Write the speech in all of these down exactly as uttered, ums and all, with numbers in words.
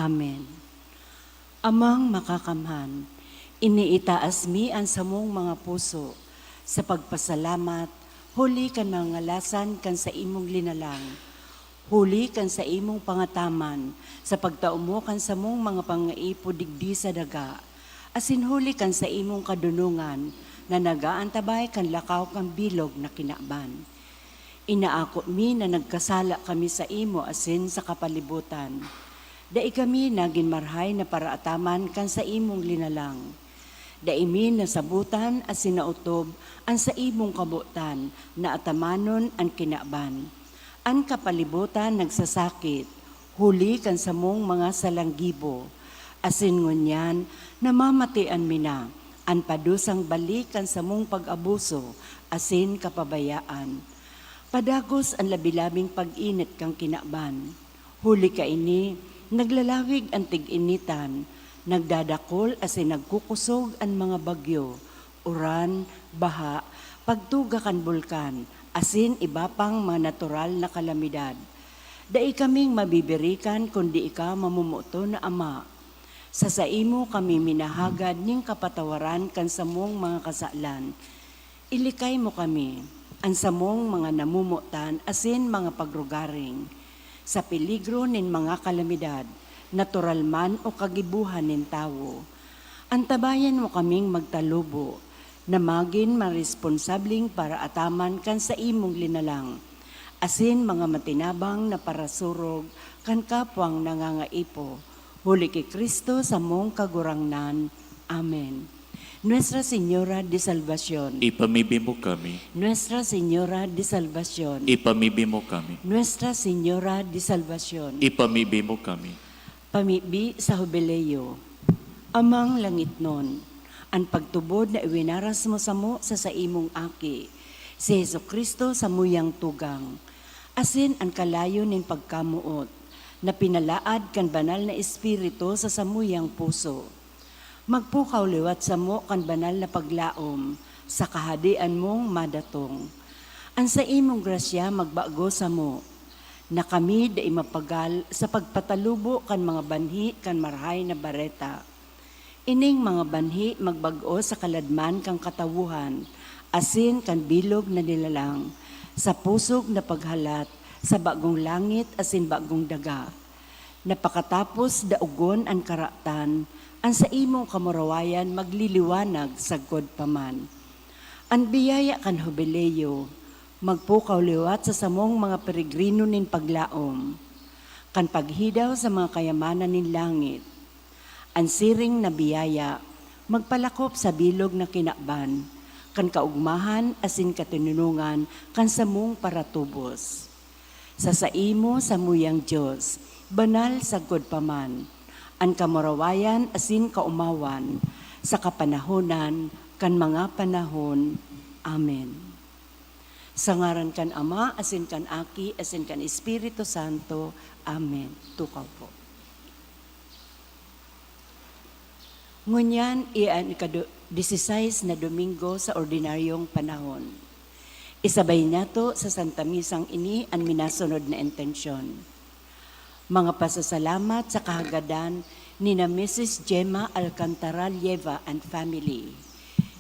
Amen. Amang Makakamhan, iniitaas mi an samong mga puso sa pagpasalamat huli kan mga ngalasan kan saimong linalang, huli kan saimong pangataman sa pagtao mo kan samong mga pangaipo digdi sa daga, asin huli kan saimong kadonongan na nag-aantabay kan lakaw kan bilog na kinaban. Inaako mi na nagkasala kami saimo asin sa kapalibutan. Dai kami nagin marahay na paraataman kan saimong linalang. Dai mi nasabotan asin naotob an saimong kabotan na atamanon an kinaban. An kapalibutan nagsasakit, huli kan samong mga salang gibo, asin ngunyan namamatian mi na an padusang balik kan samong pag-abuso asin kapabayaan. Padagos an labi-labing pag-init kan kinaban. Huli kaini, naglalawig an tig-initan, nagdadakol asin nagkukosog an mga bagyo, uran, baha, pagtuga kan bulkan, asin iba pang mga natural na kalamidad. Dai kaming mabibirikan kundi ika, mamomoton na Ama. Sa saimo kami minahagad nin kapatawaran kan samong mga kasalan. Ilikay mo kami, an samong mga namomotan asin mga pagrugaring, sa peligro nin mga kalamidad, natural man o kagibohan nin tawo. Antabayan mo kaming magtalubo, na magin maresponsableng paraataman kan saimong linalang, asin mga matinabang na parasurog kan kapwang nangangaipo, huli ki Cristo samong Kagurangnan. Amen. Nuestra Señora de Salvacion. Ipamibi mo kami. Nuestra Señora de Salvacion. Ipamibi mo kami. Nuestra Señora de Salvacion. Ipamibi mo kami. Pamibi sa Jubileo. Amang langitnon, an pagtubod na iwinaras mo samo sa saimong Aki, si Jesu-Cristo, samuyang tugang, asin an kalayo nin pagkamoot, na pinalaad kan Banal na Espiritu sa samuyang puso. Magpukaw liwat samo kan banal na paglaom sa Kahadean mong madatong. An saimong grasya magbago samo, na kami dai mapagal sa pagpatalubo kan mga banhi kan Marahay na Bareta. Ining mga banhi magbag-o sa kaladman kan katawohan asin kan bilog na nilalang, sa pusog na paghalat sa bagong langit asin bagong daga. Na pakatapos daogon an karatan, an saimong kamurawayan magliliwanag sagkod pa man. An biyaya kan Jubileo magpukaw liwat sa samong mga peregrino nin paglaom, kan paghidaw sa mga kayamanan nin langit. An siring na biyaya magpalakop sa bilog na kinaban kan kaogmahan asin katoninongan kan samong paratubos. Sa saimo, samuyang Dios, banal sagkod pa man, an kamurawayan asin kaomawan, sa kapanahonan kan mga panahon. Amen. Sa ngaran kan Ama, asin kan Aki, asin kan Espiritu Santo. Amen. Tukaw po. Ngunyan, iya an ikado-, disisais na Domingo sa ordinaryong panahon. Isabay nato sa Santa Misang ini an minasunod na intensyon. Mga pasasalamat sa kahagadan ni na Missus Gemma Alcantara Lieva and family,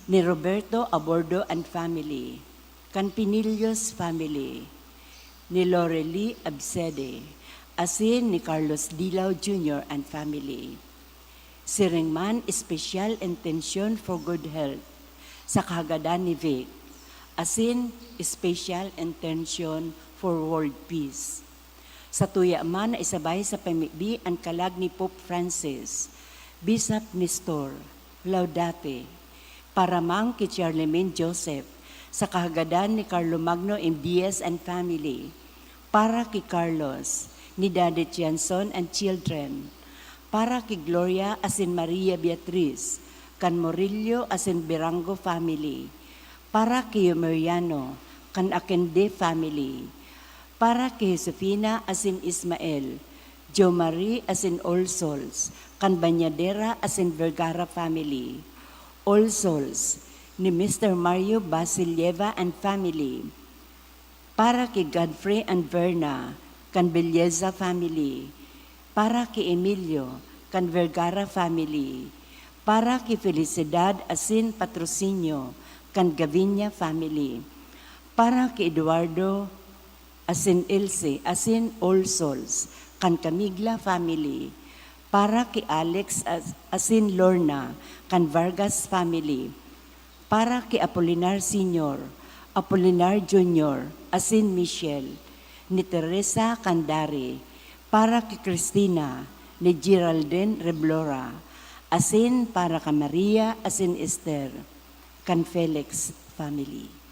ni Roberto Abordo and family, kan Pinillos family, ni Lorely Absede, asin ni Carlos Dilaw Junior and family. Siring man, special intention for good health sa kahagadan ni Vic, asin special intention for world peace. Satuya man na isabay sa pamibi an kalag ni Pope Francis, Bishop Nestor, Laudate, para man ki Charlemagne Joseph, sa kahagadan ni Carlo Magno M. Diaz and family, para ki Carlos, ni Daddy Tianson and children, para ki Gloria asin Maria Beatriz, kan Murillo asin Birango family, para ki Yumeriano, kan Akende family, para ki Josefina asin Ismael, Jo Marie asin All Souls, kan Bañadera asin Vergara family, All Souls, ni Mister Mario Basilieva and family, para ki Godfrey and Verna, kan Belleza family, Para ki Emilio, kan Vergara family. Para ki Felicidad asin Patrocinio, kan Gaviña family. Para ki Eduardo asin Ilse asin All Souls, kan Camigla family. Para ki Alex as-, asin Lorna, kan Vargas family. Para ki Apolinar Senior, Apolinar Junior, asin Michelle, ni Teresa Candari. Para ki Cristina, ni Geraldine Reblora, asin para ka Maria asin Esther, kan Felix family.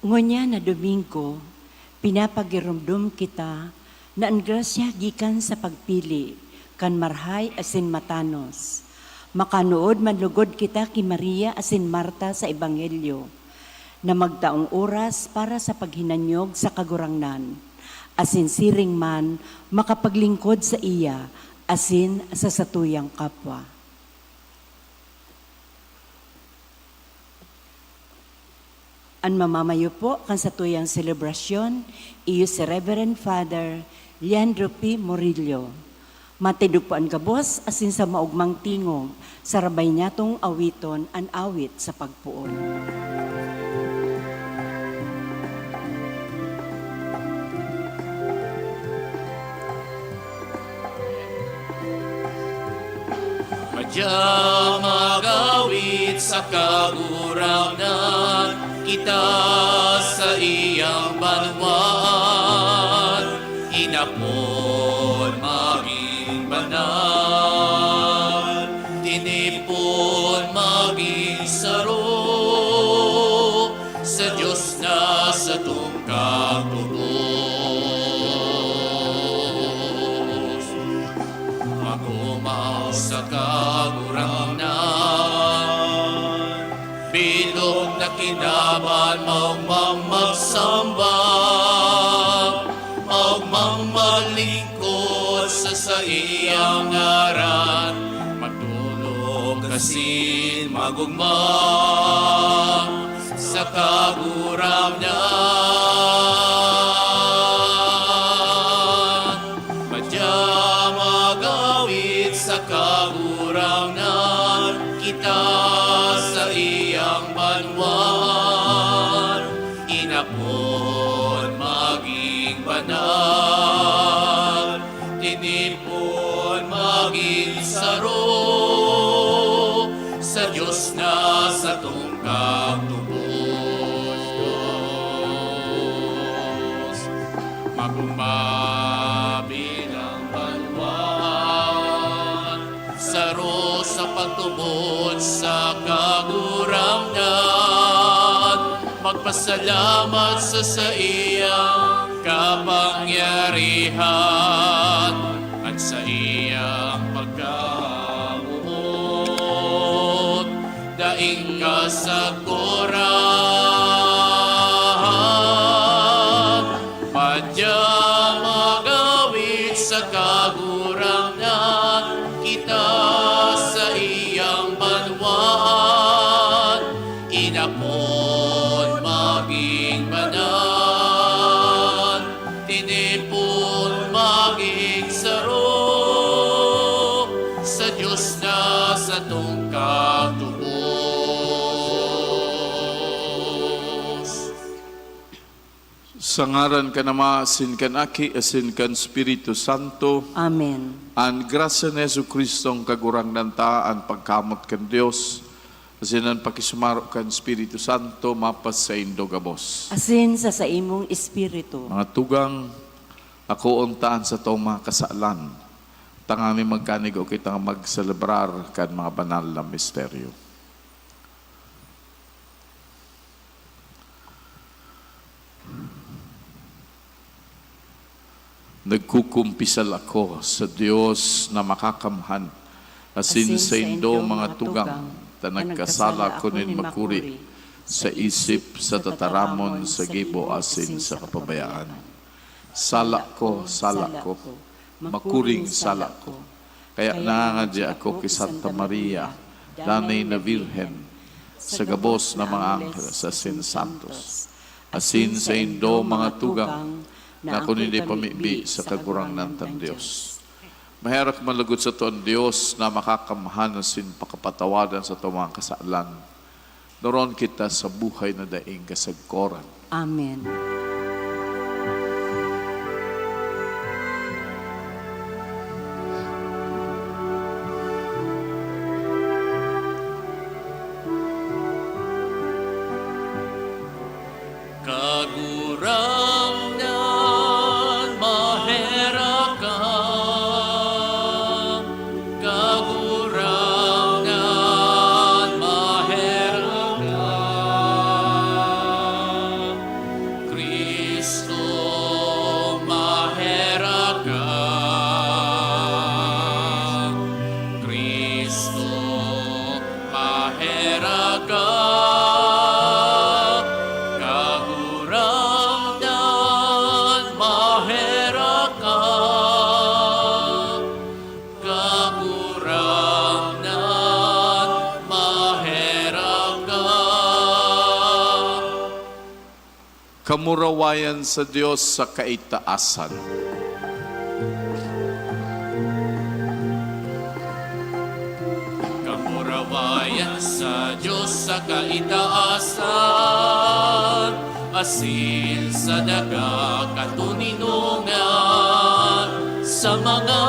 Ngunyan na Domingo, pinapagiromdom kita na an grasya gikan sa pagpili kan marahay asin matanos. Makanood man lugod kita ki Maria asin Marta sa Ebanghelyo, na magtaong oras para sa paghinanyog sa Kagurangnan, asin siring man makapaglingkod sa iya asin sa satuyang kapwa. An mamamayo po kan satuyang selebrasyon, iyo si Reverend Father Leandro P. Murillo. Matindog po an gabos asin sa maogmang tingog, sarabay niyatong awiton an awit sa pagpoon. Madya mag-awit sa Kagurangnan, kita saiyang banwaan, inapod magin banal, tinipon magin saro, sa Dios na satong kagtubos. Magumaw sa Kagurangnan, bilog na kinaban, maogmang magsamba, maogmang maglingkod sa saiyang ngaran, matulog asin magugma sa Kagurangnan. Madya mag-awit sa Kagurangnan, kita saiyang banwaan, inapod magin banal, tinipon magin saro, sa Dios na satong kagtubos. Magugma bilang banwaan, saro sa pagtubod sa Kagurangnan, magpasalamat sa saiyang kapangyarihan, an saiyang pagkamoot daing kasakoran. Madya mag-awit sa Kagurangnan, kita saiyang banwaan, inapod magin banal, tinipon magin saro, sa Dios na satong kagtubos. Sa ngaran kan Ama, asin kan Aki, asin kan Espiritu Santo. Amen. An grasya ni Jesu-Cristo, an Kagurangnan ta, an pagkamoot kan Dios, asin an pakisumaro kan Espiritu Santo, mapasaindo gabos. Asin sa saimong espiritu. Mga tugang, akoon ta an satong mga kasalan, tanganing magkanigo kita magselebrar kan mga banal na misteryo. Nagkukumpisal ako sa Dios na Makakamhan, asin saindo, mga tugang, ta nagkasala ako nin makuri, sa isip, sa tataramon, sa gibo, asin sa kapabayaan. Sala ko, sala ko, makuring sala ko. Kaya nangangadya ako ki Santa Maria, danay na Birhen, sa gabos na mga anghel asin santos, asin saindo, mga tugang, na ako nin ipamibi sa Kagurangnan tang Dios. Maherak man lugod sato an Dios na Makakamhan asin pakapatawadan sato mga kasalan. Duron kita sa buhay na daing kasagkoran. Amen. Kagurangnan, maherak ka. Kagurangnan, maherak ka. Kamurawayan sa Dios sa kaitaasan. Kamurawayan sa Dios sa kaitaasan, asin sa daga katoninongan, sa mga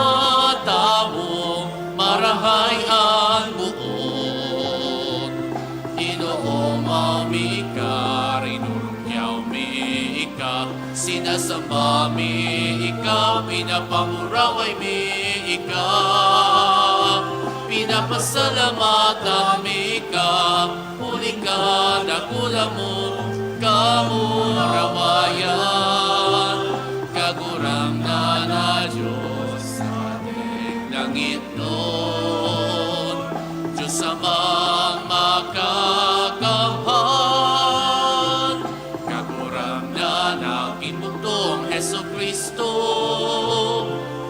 tawong marahay an boot. Ginoo, mayo mi ika, rinurungyaw mi ika, sinasamba mi ika, pinapamuraway mi ika, pinapasalamatan mi ika, huli ka dakula mong kamurawayan, Kagurangnan na Dios sa langit. Dios Amang makakamhan, Kagurangnan na Ginbugtong Jesu-Cristo,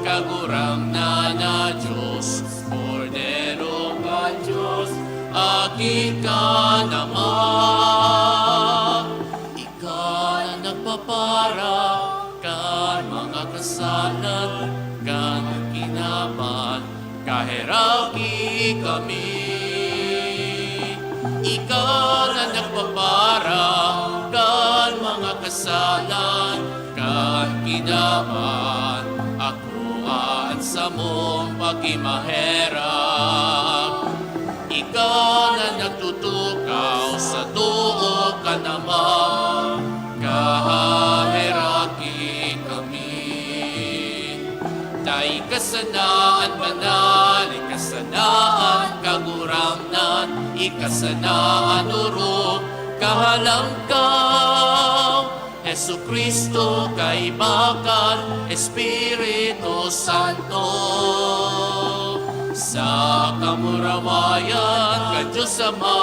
Kagurangnan na Dios, Kordero kan Dios, Aki kan Ama. Ika na nagpapara kan mga kasalan kan kinaban, kaheraki kami. Ika na nagpapara kan mga kasalan kan kinaban, akoa an samong pakimaherak. Ika na nagtutukaw sa too kan Ama, kahaheraki kami. Dai ka sana an banal, ika sana an kagurangnan, ika sana an orog, kahalangkaw, Jesu-Cristo, kaiba kan Espiritu Santo, sa kamurawayan kan Dios Ama.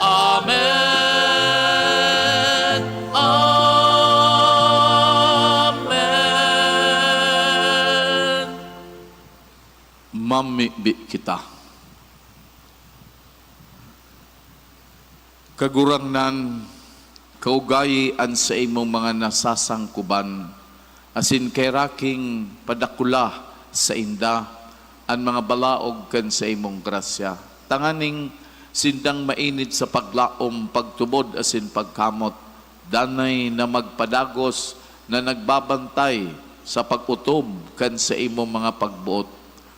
Amen! Amen! Mamibi kita. Kagurangnan, kaugayi an saimong mga nasasangkuban, asin kaheraking padakula sainda an mga balaog kan saimong grasya, tanganing sindang mainit sa paglaom, pagtubod asin pagkamot, danay na magpadagos na nagbabantay sa pag-otob kan saimong mga pagboot.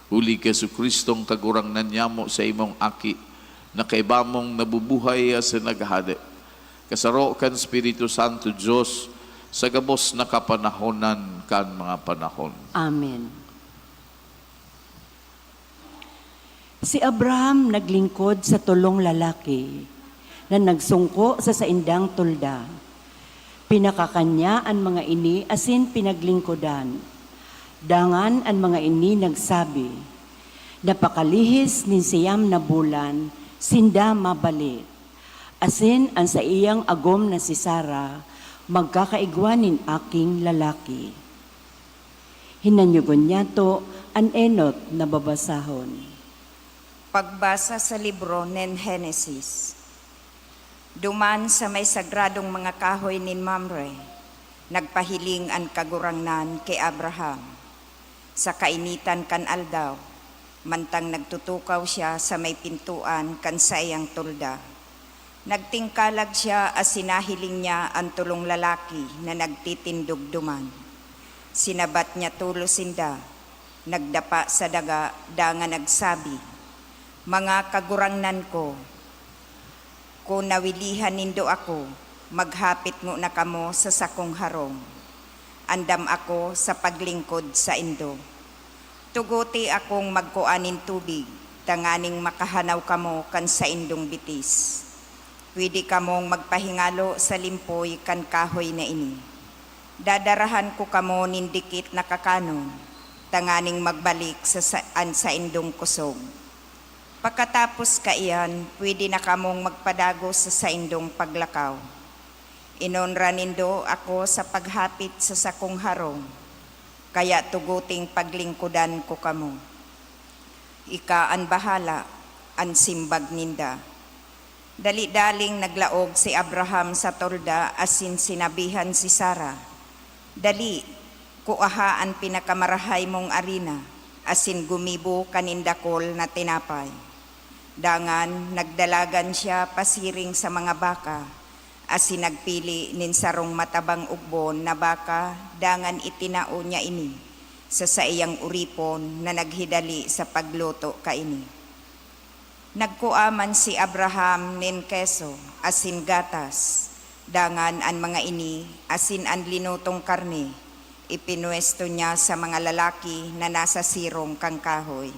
Huli ki Jesu-Cristong Kagurangnan nyamo, saimong Aki, na kaiba mong nabubuhay asin naghahade, kasaro kan Espiritu Santo, Dios, sa gabos na kapanahonan kan mga panahon. Amen. Si Abraham naglingkod sa tolong lalaki na nagsungko sa saindang tolda. Pinakakan niya an mga ini asin pinaglingkodan. Dangan an mga ini nagsabi, "Napakalihis nin siyam na bulan, sinda mabalik, asin an saiyang agom na si Sara magkakaigwa nin aking lalaki." Hinanyogon niyato an enot na babasahon. Pagbasa sa libro nin Henesis. Duman sa may sagradong mga kahoy nin Mamre, nagpahiling an Kagurangnan ki Abraham, sa kainitan kan aldaw, mantang nagtutukaw siya sa may pintoan kan saiyang tolda. Nagtingkalag siya asin nahiling niya an tolong lalaki na nagtitindog duman. Sinabat niya tolos sinda, nagdapa sa daga, dangan nagsabi, "Mga kagurangnan ko, kun nawilihan nindo ako, maghapit ngona kamo sa sakong harong. Andam ako sa paglingkod saindo. Tuguti akong magkua nin tubig, tanganing makahanaw kamo kan saindong bitis. Pwede kamong magpahingalo sa limpoy kan kahoy na ini. Dadarahan ko kamo nin dikit na kakanon, tanganing magbalik sa, sa an saindong kusog. Pakatapos kaiyan, pwede na kamong magpadagos sa saindong paglakaw. Inonra nindo ako sa paghapit sa sakong harong, kaya tuguting paglingkodan ko kamo." "Ika an bahala," an simbag ninda. Dali-daling naglaog si Abraham sa tolda asin sinabihan si Sara, "Dali, kuaha an pinakamarahay mong arina asin gumibo kanin dakul na tinapay." Dangan nagdalagan siya pasiring sa mga baka asin nagpili nin sarong matabang ugbon na baka dangan itinao niya ini sa saiyang oripon na naghidali sa pagluto kaini. Nagkua man si Abraham nin keso asin gatas, dangan an mga ini asin an linutong karne, ipinwesto niya sa mga lalaki na nasa sirong kan kahoy.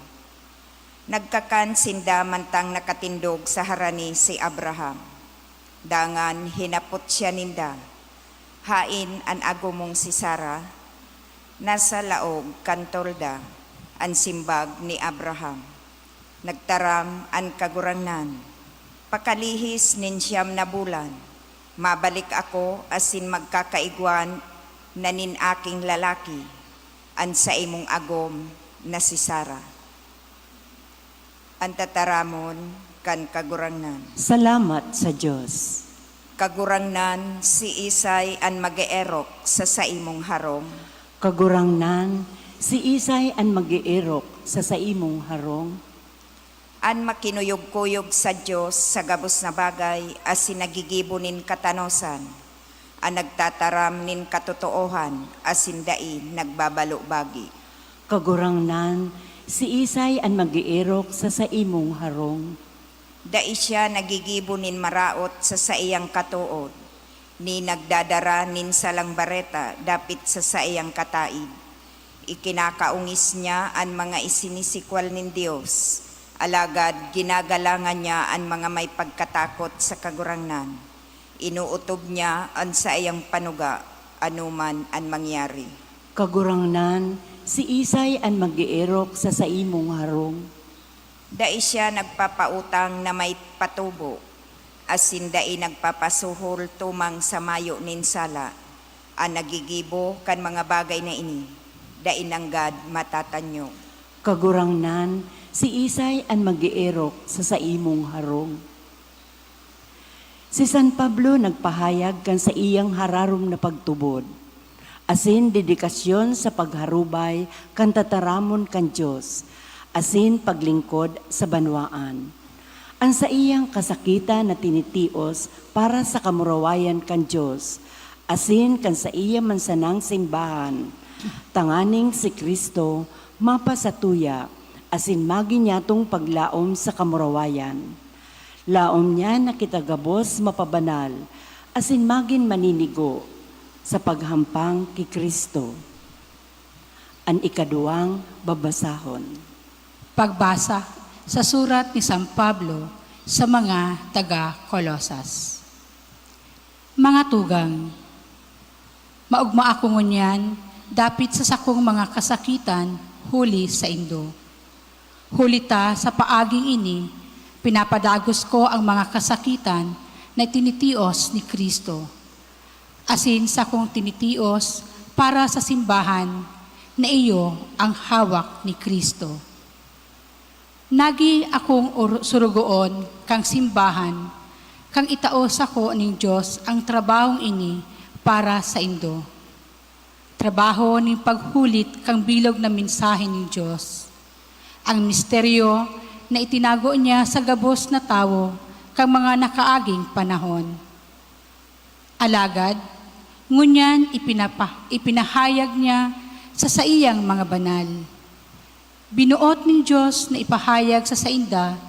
Nagkakan sinda mantang nakatindog sa harani si Abraham. Dangan hinapot siya ninda, "Haen an agom mong si Sara?" "Nasa laog kan tolda," an simbag ni Abraham. Nagtaram an Kagurangnan, "Pakalihis nin siyam na bulan, mabalik ako asin magkakaigwa na nin aking lalaki, an saimong agom na si Sara." An tataramon kan Kagurangnan. Salamat sa Dios. Kagurangnan, siisay an mag-eerok sa saimong harong? Kagurangnan, siisay an mag-eerok sa saimong harong? An makinuyog-kuyog sa Dios sa gabos na bagay asin nagigibo nin katanosan, an nagtataram nin katotoohan asin dai nagbabalubagi. Kagurangnan, siisay an mag-eerok sa saimong harong? Dai siya nagigibo nin maraot sa saiyang katood, ni nagdadara nin salang bareta dapit sa saiyang kataed. Ikinakaongis niya an mga isinisikwal nin Dios, alagad ginagalangan niya an mga may pagkatakot sa Kagurangnan. Inootob niya an saiyang panuga, anoman an mangyari. Kagurangnan, siisay an mag-eerok sa saimong harong? Dai siya nagpapautang na may patubo, asin dai nagpapasuhol tumang sa mayo nin sala. An naggigibo kan mga bagay na ini, dai nanggad matatanyog. Kagurangnan, siisay an mag-eerok sa saimong harong? Si San Pablo nagpahayag kan saiyang hararom na pagtubod asin dedikasyon sa pagharubay kan tataramon kan Dios asin paglingkod sa banwaan. An saiyang kasakitan na tinitios para sa kamurawayan kan Dios asin kan saiya man sanang simbahan, tanganing si Cristo mapasatuya asin magin niyatong paglaom sa kamurawayan. Laom niya na kita gabos mapabanal asin magin maninigo sa paghampang ki Cristo. An ikaduwang babasahon. Pagbasa sa surat ni San Pablo sa mga taga Colosas. Mga tugang, maogma ako ngunyan dapit sa sakong mga kasakitan huli saindo. Huli ta sa paaging ini, pinapadagos ko ang mga kasakitan na tinitios ni Cristo, asin sakong tinitios para sa simbahan na iyo ang hawak ni Cristo. Nagi akong or-, surugoon kan simbahan, kan itao sako nin Dios ang trabahong ini para saindo. Trabaho nin paghulit kan bilog na mensahe nin Dios, ang misteryo na itinago niya sa gabos na tawo kan mga nakaaging panahon. Alagad, ngunyan ipinapa-, ipinahayag niya sa saiyang mga banal. Binuot nin Dios na ipahayag sa sainda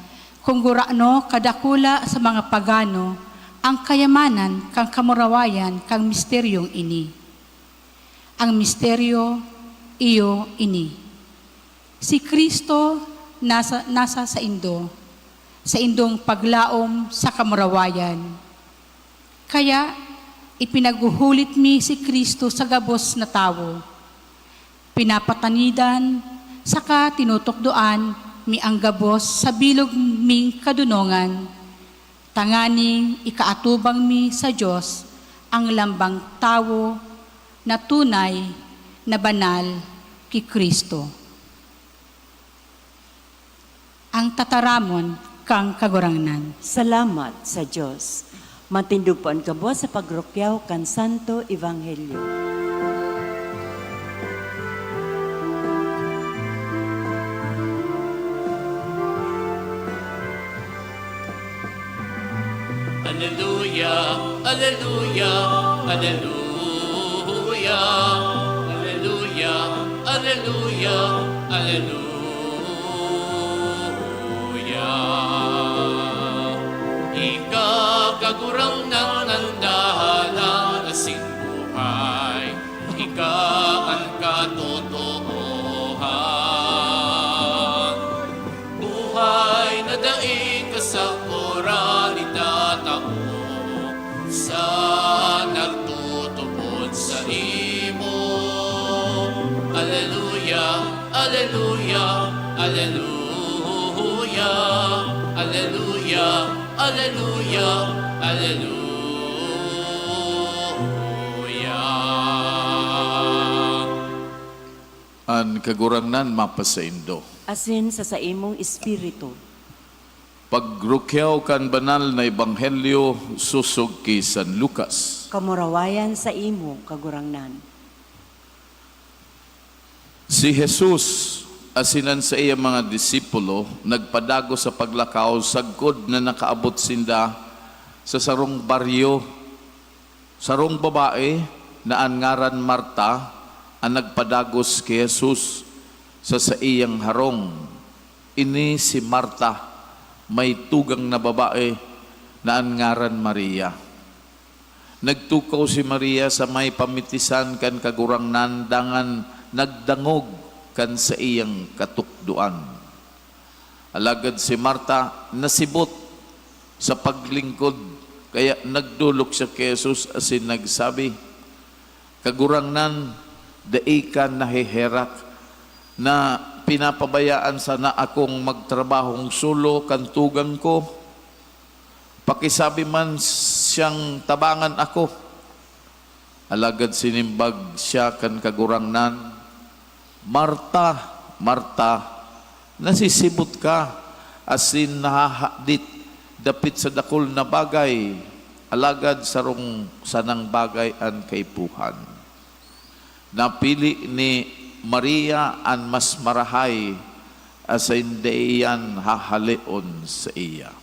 kung gurano kadakula sa mga pagano ang kayamanan kan kamurawayan kan misteryong ini. Ang misteryo, iyo ini: si Cristo nasa, nasa saindo, saindong paglaom sa kamurawayan. Kaya, ipinaghuhulit mi si Cristo sa gabos na tawo. Pinapatanidan saka tinutukdoan mi an gabos sa bilog ming kadonongan, tanganing ikaatubang mi sa Dios an lambang tawo na tunay na banal ki Cristo. Ang tataramon kan Kagurangnan. Salamat sa Dios. Matindog po an gabos sa pagrukyaw kan Santo Ebanghelyo. Aleluya, aleluya, aleluya, aleluya, aleluya, aleluya. Ika, Kagurangnan, an dalan asin buhay. Ika an katotoohan. Buhay na daing kasakoran itatao sa nagtutubod saimo. Aleluya, aleluya, aleluya, aleluya, aleluya, aleluya. An Kagurangnan mapasaindo. Asin sa saimong espiritu. Pagrukyaw kan Banal na Ebanghelyo sosog ki San Lucas. Kamurawayan saimo, Kagurangnan. Si Jesus asin an saiyang mga disipulo nagpadagos sa paglakaw sagkod na nakaabot sinda sa sarong baryo. Sarong babae na an ngaran Marta an nagpadagos ki Jesus sa saiyang harong. Ini si Marta, may tugang na babae na an ngaran Maria. Nagtukaw si Maria sa may pamitisan kan Kagurangnan dangan nagdangog kan saiyang katukdoan. Alagad si Marta nasibot sa paglingkod, kaya nagdolok siya ki Jesus asin nagsabi, "Kagurangnan, dai ka naheherak na pinapabayaan sana akong magtrabahong solo kan tugang ko? Pakisabi man siyang tabangan ako." Alagad sinimbag siya kan Kagurangnan, "Marta, Marta, nasisibot ka asin nahahadit dapit sa dakul na bagay, alagad sarong sanang bagay an kaipuhan. Napili ni Maria an mas marahay, asin dai iyan hahaleon saiya."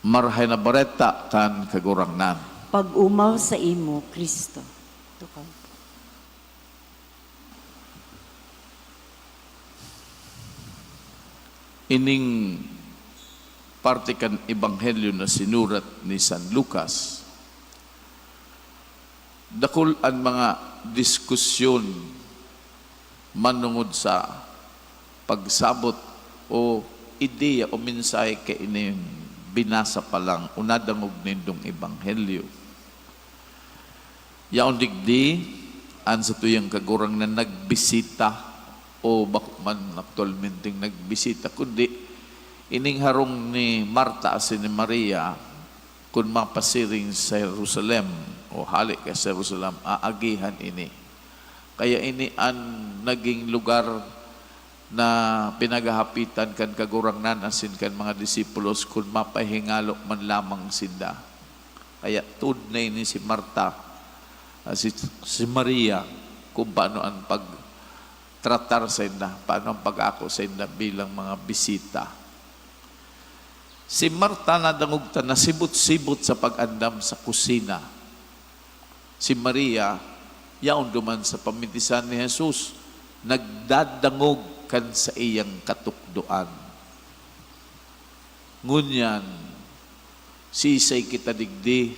Marahay na Bareta kan Kagurangnan. Pag-omaw saimo, Cristo. Tukaw. Ining parte kan Ebanghelyo na sinurat ni San Lucas, dakul an mga diskusyon manongod sa pagsabot o ideya o mensahe kaining binasa pa lang o nadangog nindong ebanghelyo. Yaon digdi an satuyang Kagurangnan nagbisita, o bako man aktualmenteng nagbisita, kundi ining harong ni Marta asin ni Maria, kun mapasiring sa Jerusalem o hale ka sa Jerusalem, aagihan ini. Kaya ini an naging lugar na pinaghahapitan kan Kagurangnan asin kan mga disipulos kun mapahingalo man lamang sinda. Kaya tood na ini si Marta, ah, si, si Maria, kung paano ang pagtratar sainda, paano ang pag-ako sainda bilang mga bisita. Si Marta nadangog ta nasibot-sibot sa pag-andam sa kusina. Si Maria, yaon duman sa pamitisan ni Jesus, nagdadangog kan saiyang katukdoan. Ngunyan, siisay kita digdi?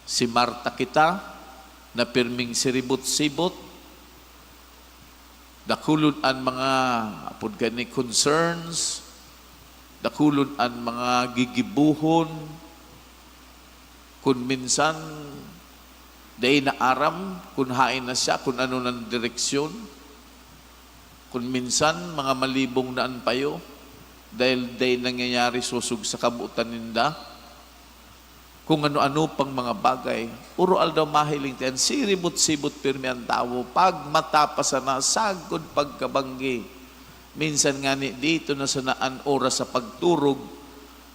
Si Marta kita, na pirming siribot-sibot? Dakulon an mga, apod kani, concerns, dakulon an mga gigibohon. Kun minsan, dai na aram kun haen na siya, kun ano nang direksyon. Kun minsan, mga malibong na an payo, dahil dai nangyayari sosog sa kabotan ninda. Kung ano-ano pang mga bagay. Puro aldaw mahiling ti an siribot-sibot pirmi an tawo, pagmata pa sana, sagkod pagkabanggi. Minsan ngani dito na sana an oras sa pagturog,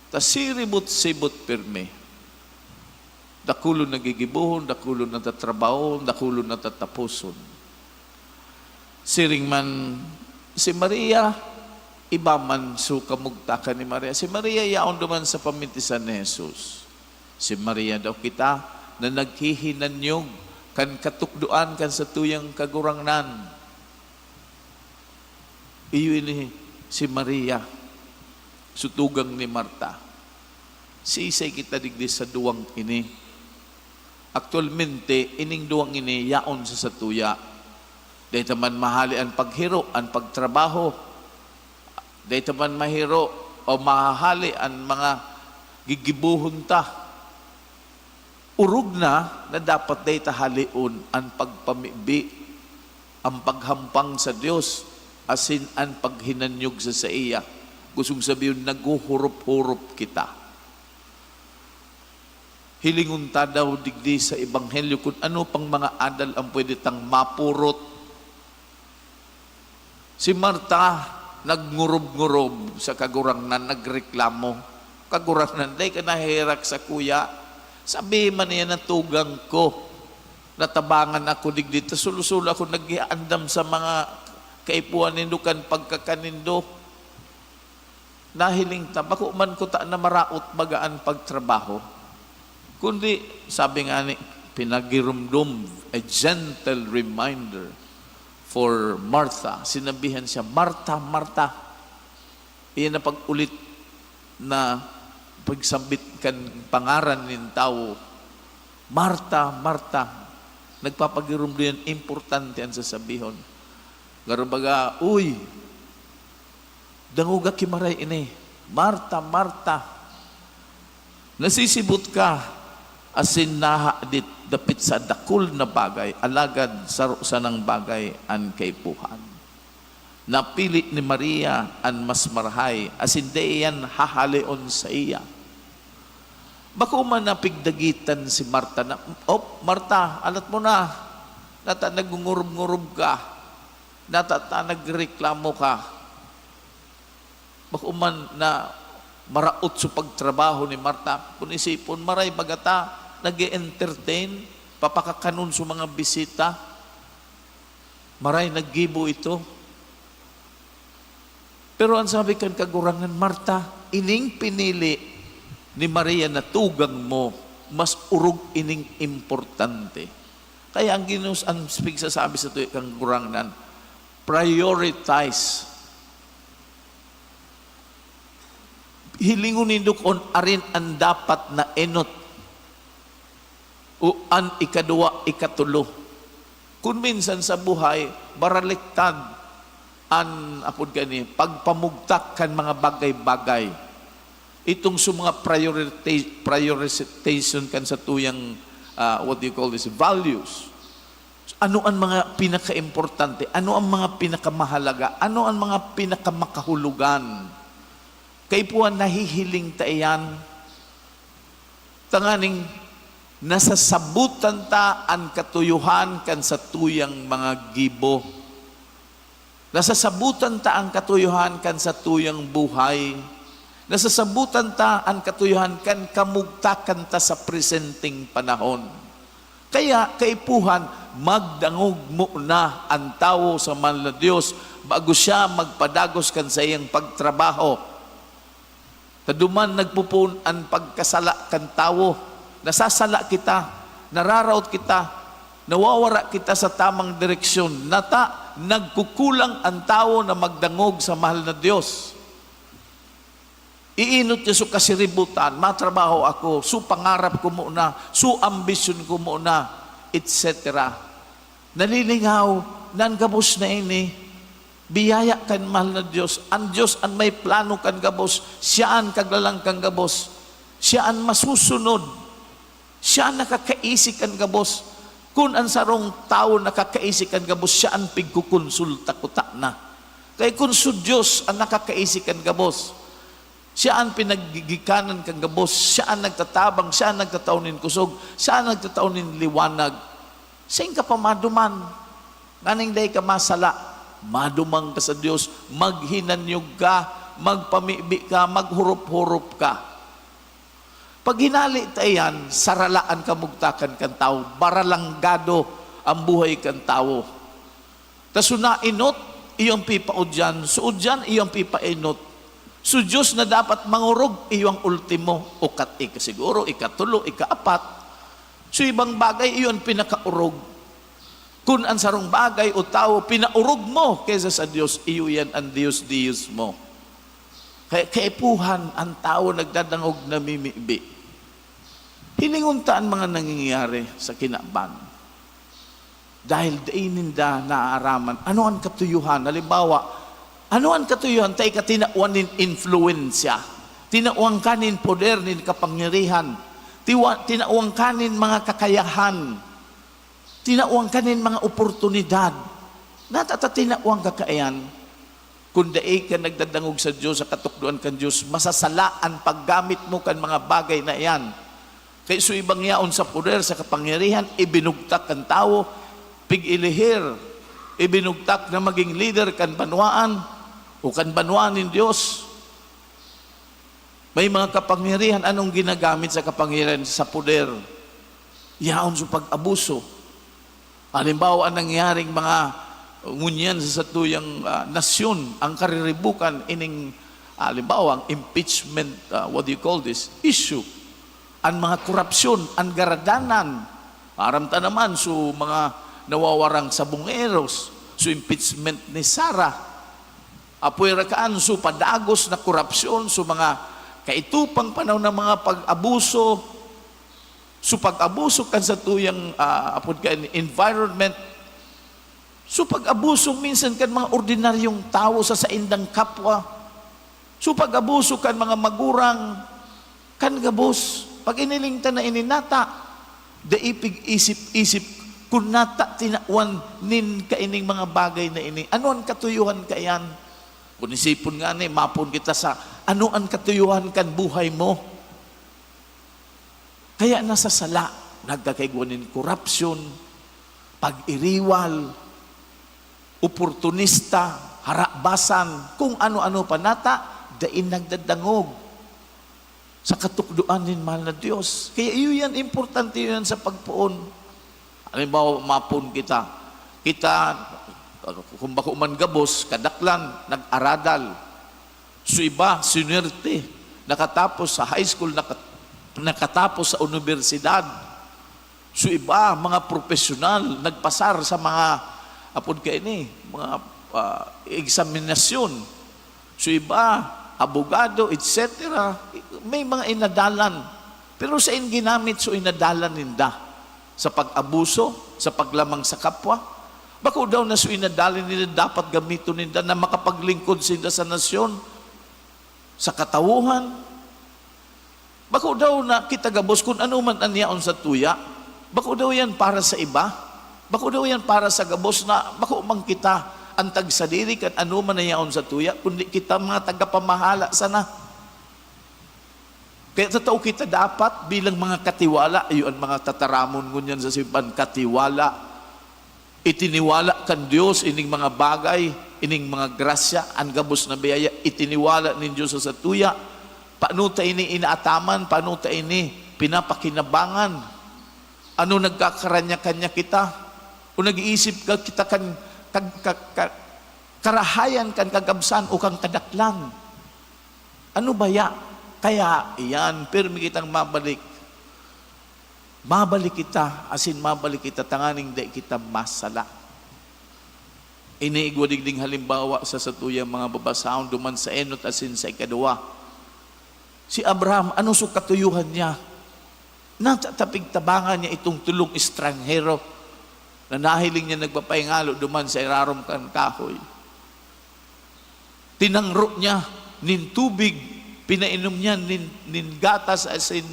ta siribot-sibot pirmi. Dakulon na gigibohon, dakulon na tatrabahon, dakulon na tataposon. Siring man si Maria, iba man so kamugtakan ni Maria. Si Maria yaon duman sa pamintisan ni Jesus. Si Maria daw kita na naghihinanyog kan katukdoan kan satuyang Kagurangnan. Iyo ini si Maria, so tugang ni Marta. Siisay kita digdi sa duwang ini? Aktualmente, ining duwang ini yaon sa satuya. Dai ta man mahale an paghiro, an pagtrabaho. Dai ta man mahiro o mahahale an mga gigibohon ta. Orog na na dapat dai ta haleon an pagpamibi, an paghampang sa Dios, asin an paghinanyog sa saiya. Gustong sabihon, naghuhurop-hurop kita. Hilingon ta daw digdi sa Ebanghelyo kun ano pang mga adal an pwede tang mapurot. Si Marta nagngurub-ngurub sa Kagurangnan, nagreklamo, "Kagurangnan, dai ka naheherak sakuya? Sabihi man niya na tugang ko, natabangan ako digdi, ta solo-solo ako naghiandam sa mga kaipuhan nindo kan pagkakan nindo." Nahiling ta, bako man kuta na maraot baga an pagtrabaho, kundi, sabi ngani, pinagirumdom, a gentle reminder for Martha. Sinabihan siya, "Marta, Marta." Iyan na pag-ulit na pagsambit kan pangaran nin tawo, "Marta, Marta." Nagpapagirumdom yan, importante an sasabihon. Garo baga, "Uy, dangoga ki maray ini, Marta, Marta. Nasisibot ka asin nahahadit dapit sa dakul na bagay, alagad saro sanang bagay an kaipuhan. Napili ni Maria an mas marahay, asin dai iyan hahaleon saiya." Bako man napigdagitan si Marta na, "Op, Marta, alat mo na, nata nagngurub-ngurub ka, nata ta nagreklamo ka." Bako man na maraot so pagtrabaho ni Marta. Kun isipon, maray baga ta nag-e-entertain, papakakanon so mga bisita. Maray naggibo ito. Pero an sabi kan Kagurangnan, "Marta, ining pinili ni Maria na tugang mo, mas orog ining importante." Kaya ang Ginoo, ang pigsasabi sa tuya kan Kagurangnan, prioritize. Hilingon nindo kun arin an dapat na enot o an ikaduwa, ikatulo. Kun minsan sa buhay, baraliktad an, apod kani, pagpamugtak kan mga bagay-bagay. Itong sa mga priorita-, prioritization kan satuyang, ah, what do you call this, values. Ano an mga pinakaimportante? Ano ang mga pinakamahalaga? Ano ang mga pinakamakahulogan? Kaipuhan, nahihiling ta iyan. Tanganing nasasabutan ta an katuyohan kan satuyang mga gibo. Nasasabutan ta an katuyohan kan satuyang buhay. Nasasabutan ta an katuyohan kan kamugtakan ta sa presenteng panahon. Kaya, kaipuhan, magdangog muna an tawo sa mahal na Dios bago siya magpadagos kan saiyang pagtrabaho. Ta duman nagpopoon an pagkasala kan tawo. Nasasala kita, nararaot kita, nawawara kita sa tamang direksyon. Nata, nagkukulang an tawo na magdangog sa mahal na Dios. Iinot niya so kasiributan, "Matrabaho ako, so pangarap ko muna, so ambisyon ko muna," et cetera. Nalilingaw na an gabos na ini, biyaya kan mahal na Dios. An Dios an may plano kan gabos, siya an kaglalang kan gabos, siya an masusunod, siya an nakakaisi kan gabos. Kun an sarong tawo nakakaisi kan gabos, siya an pigkokonsulta kutana. Kay kun so Dios an nakakaisi kan gabos, siya an pinaggigikanan kan gabos, siya an nagtatabang, siya an nagtatao nin kusog, siya an nagtatao nin liwanag. Sain ka pa maduman, nganing dai ka masala? Madumang ka sa Dios, maghinanyog ka, magpamibi ka, maghurop-hurop ka. Pag hinali ta iyan, sarala an kamugtakan kan tawo, baralanggado an buhay kan tawo. Ta so naenot, iyo an pipaudyan, so udyan, iyo an pipaenot. So Dios na dapat mangorog, iyo an ultimo, o kat-, ika siguro, ikatulo, ikaapat. So ibang bagay, iyo an pinakaorog. Kun an sarong bagay o tawo pinaorog mo kaysa sa Dios, iyo yan an Dios-Dios mo. Kaya kaipuhan an tawo nagdadangog, namimibi. Hilingon ta an mga nangyayari sa kinaban. Dahil dai ninda naaaraman. Ano an katuyuhan? Halimbawa, ano an katuyuhan? Ta ika tinawan nin influensya. Tinawan ka nin poder, nin kapangyarihan. Tiwa-, tinawan ka nin mga kakayahan. Tinawan ka nin mga oportunidad. Nata ta tinawan ka kaiyan? Kun dai ka nagdadangog sa Dios, sa katukdoan kan Dios, masasala an paggamit mo kan mga bagay na iyan. Kay so ibang yaon sa poder, sa kapangyarihan, ibinugtak kan tawo, pig-ilihir, ibinugtak na maging lider kan banwaan o kan banwaan nin Dios. May mga kapangyarihan, anong ginagamit sa kapangyarihan? Sa poder. Yaon sa pag-abuso. Halimbawa, ang nangyaring mga ngunyan sa satuyang, ah, nasyon, ang kariribukan ining, halimbawa, ang impeachment, ah, what do you call this, issue, ang mga korupsyon, ang garadanan, aram ta naman, so mga nawawarang sabongeros, so impeachment ni Sara, apwera kaan, so padagos na korupsyon, so mga kaitupang panahon na mga pag-abuso, so pag-abuso kan satuyang, ah, apod kan environment, so pag-abuso minsan kan mga ordinaryong tawo sa saindang kapwa, so pag-abuso kan mga magurang, kan gabos, pag iniling ta na ini nata, dai pig-isip-isip kun nata tinawan nin kaining mga bagay na ini. Ano an katuyuhan kaiyan? Kun isipon ngani, mapon kita sa ano an katuyuhan kan buhay mo. Kaya nasasala, nagkakaigwa nin korupsyon, pag-iriwal, oportunista, harabasan, kung ano-ano pa nata, dai nagdadangog sa katukdoan nin mahal na Dios. Kaya iyo yan, importante yan sa pagpoon. Halimbawa, mapon kita. Kita, kung bako man gabos, kadaklan, nag-aradal. So iba, sinuwerte, nakatapos sa high school, naka-, nakatapos sa unibersidad. So iba, mga profesional, nagpasar sa mga, apod kaini, mga, ah, eksaminasyon. So iba, abogado, et cetera. May mga inadalan. Pero sain ginamit so inadalan ninda? Sa pag-abuso, sa paglamang sa kapwa? Bako daw na so inadalan nila dapat gamiton ninda na makapaglingkod sinda sa nasyon, sa katawhan? Bako daw na kita gabos kun ano man an yaon sa tuya? Bako daw yan para sa iba? Bako daw yan para sa gabos na bako man kita an tagsadiri kan ano man an yaon sa tuya, kundi kita mga tagapamahala sana? Kaya tatao kita dapat bilang mga katiwala, iyo an mga tataramon ngunyan sa simbahan, katiwala. Itiniwala kan Dios ining mga bagay, ining mga grasya, an gabos na biyaya, itiniwala nin Dios sa satuya. Paano ta ini inaataman? Paano ta ini pinapakinabangan? Ano, nagkakaranya-kanya kita? O nag-iisip ka kita kan kag-, ka-, ka-, karahayan kan kagabsan o kan kadaklan? Ano baya? Kaya iyan, pirmi kitang mabalik. Mabalik kita, asin mabalik kita tanganing dai kita masala. Ini igwa digding halimbawa sa satuyang mga babasahon duman sa enot asin sa ikaduwa. Si Abraham, ano so katuyuhan niya? Natatapig tabangan niya itong tolong estranghero na nahiling niya nagpapahingalo duman sa irarom kan kahoy. Tinangro niya nin tubig, pinainom niya nin, nin gatas asin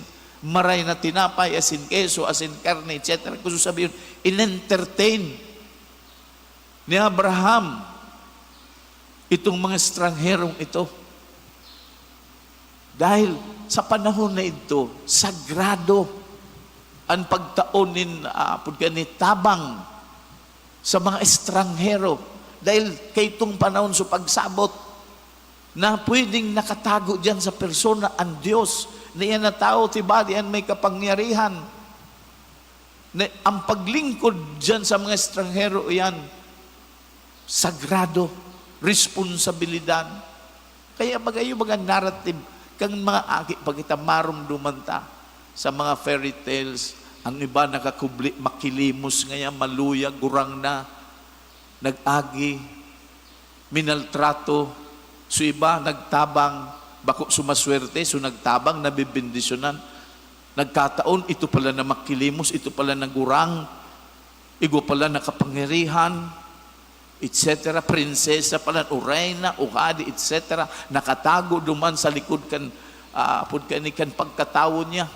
maray na tinapay, asin keso, asin karne, et cetera. Gusto sabihin, in-entertain ni Abraham itong mga estranherong ito. Dahil sa panahon na idto, sagrado an pagtao nin, ah, apod kani, tabang sa mga estranghero. Dahil kaitong panahon sa pagsabot na pwedeng nakatago diyan sa persona ang Dios, na iyan na tao, tiba, diyan may kapangyarihan. Na ang paglingkod diyan sa mga estranghero, iyan, sagrado, responsibilidad. Kaya magayo baga narrative, kan mga aki pa kita, marumduman ta sa mga fairy tales, ang iba nakakubli, makilimos ngayan, maluya, gurang na, nag-agi, minaltrato, so iba nagtabang, bako sumaswerte, so nagtabang, nabibendisyonan. Nagkataon, ito pala na makilimos, ito pala na gurang, igwa pala na kapangyarihan, et cetera. Prinsesa pala, o reyna, o hadi, et cetera. Nakatago duman sa likod kan, ah, apod kani, kan pagkatawo niya.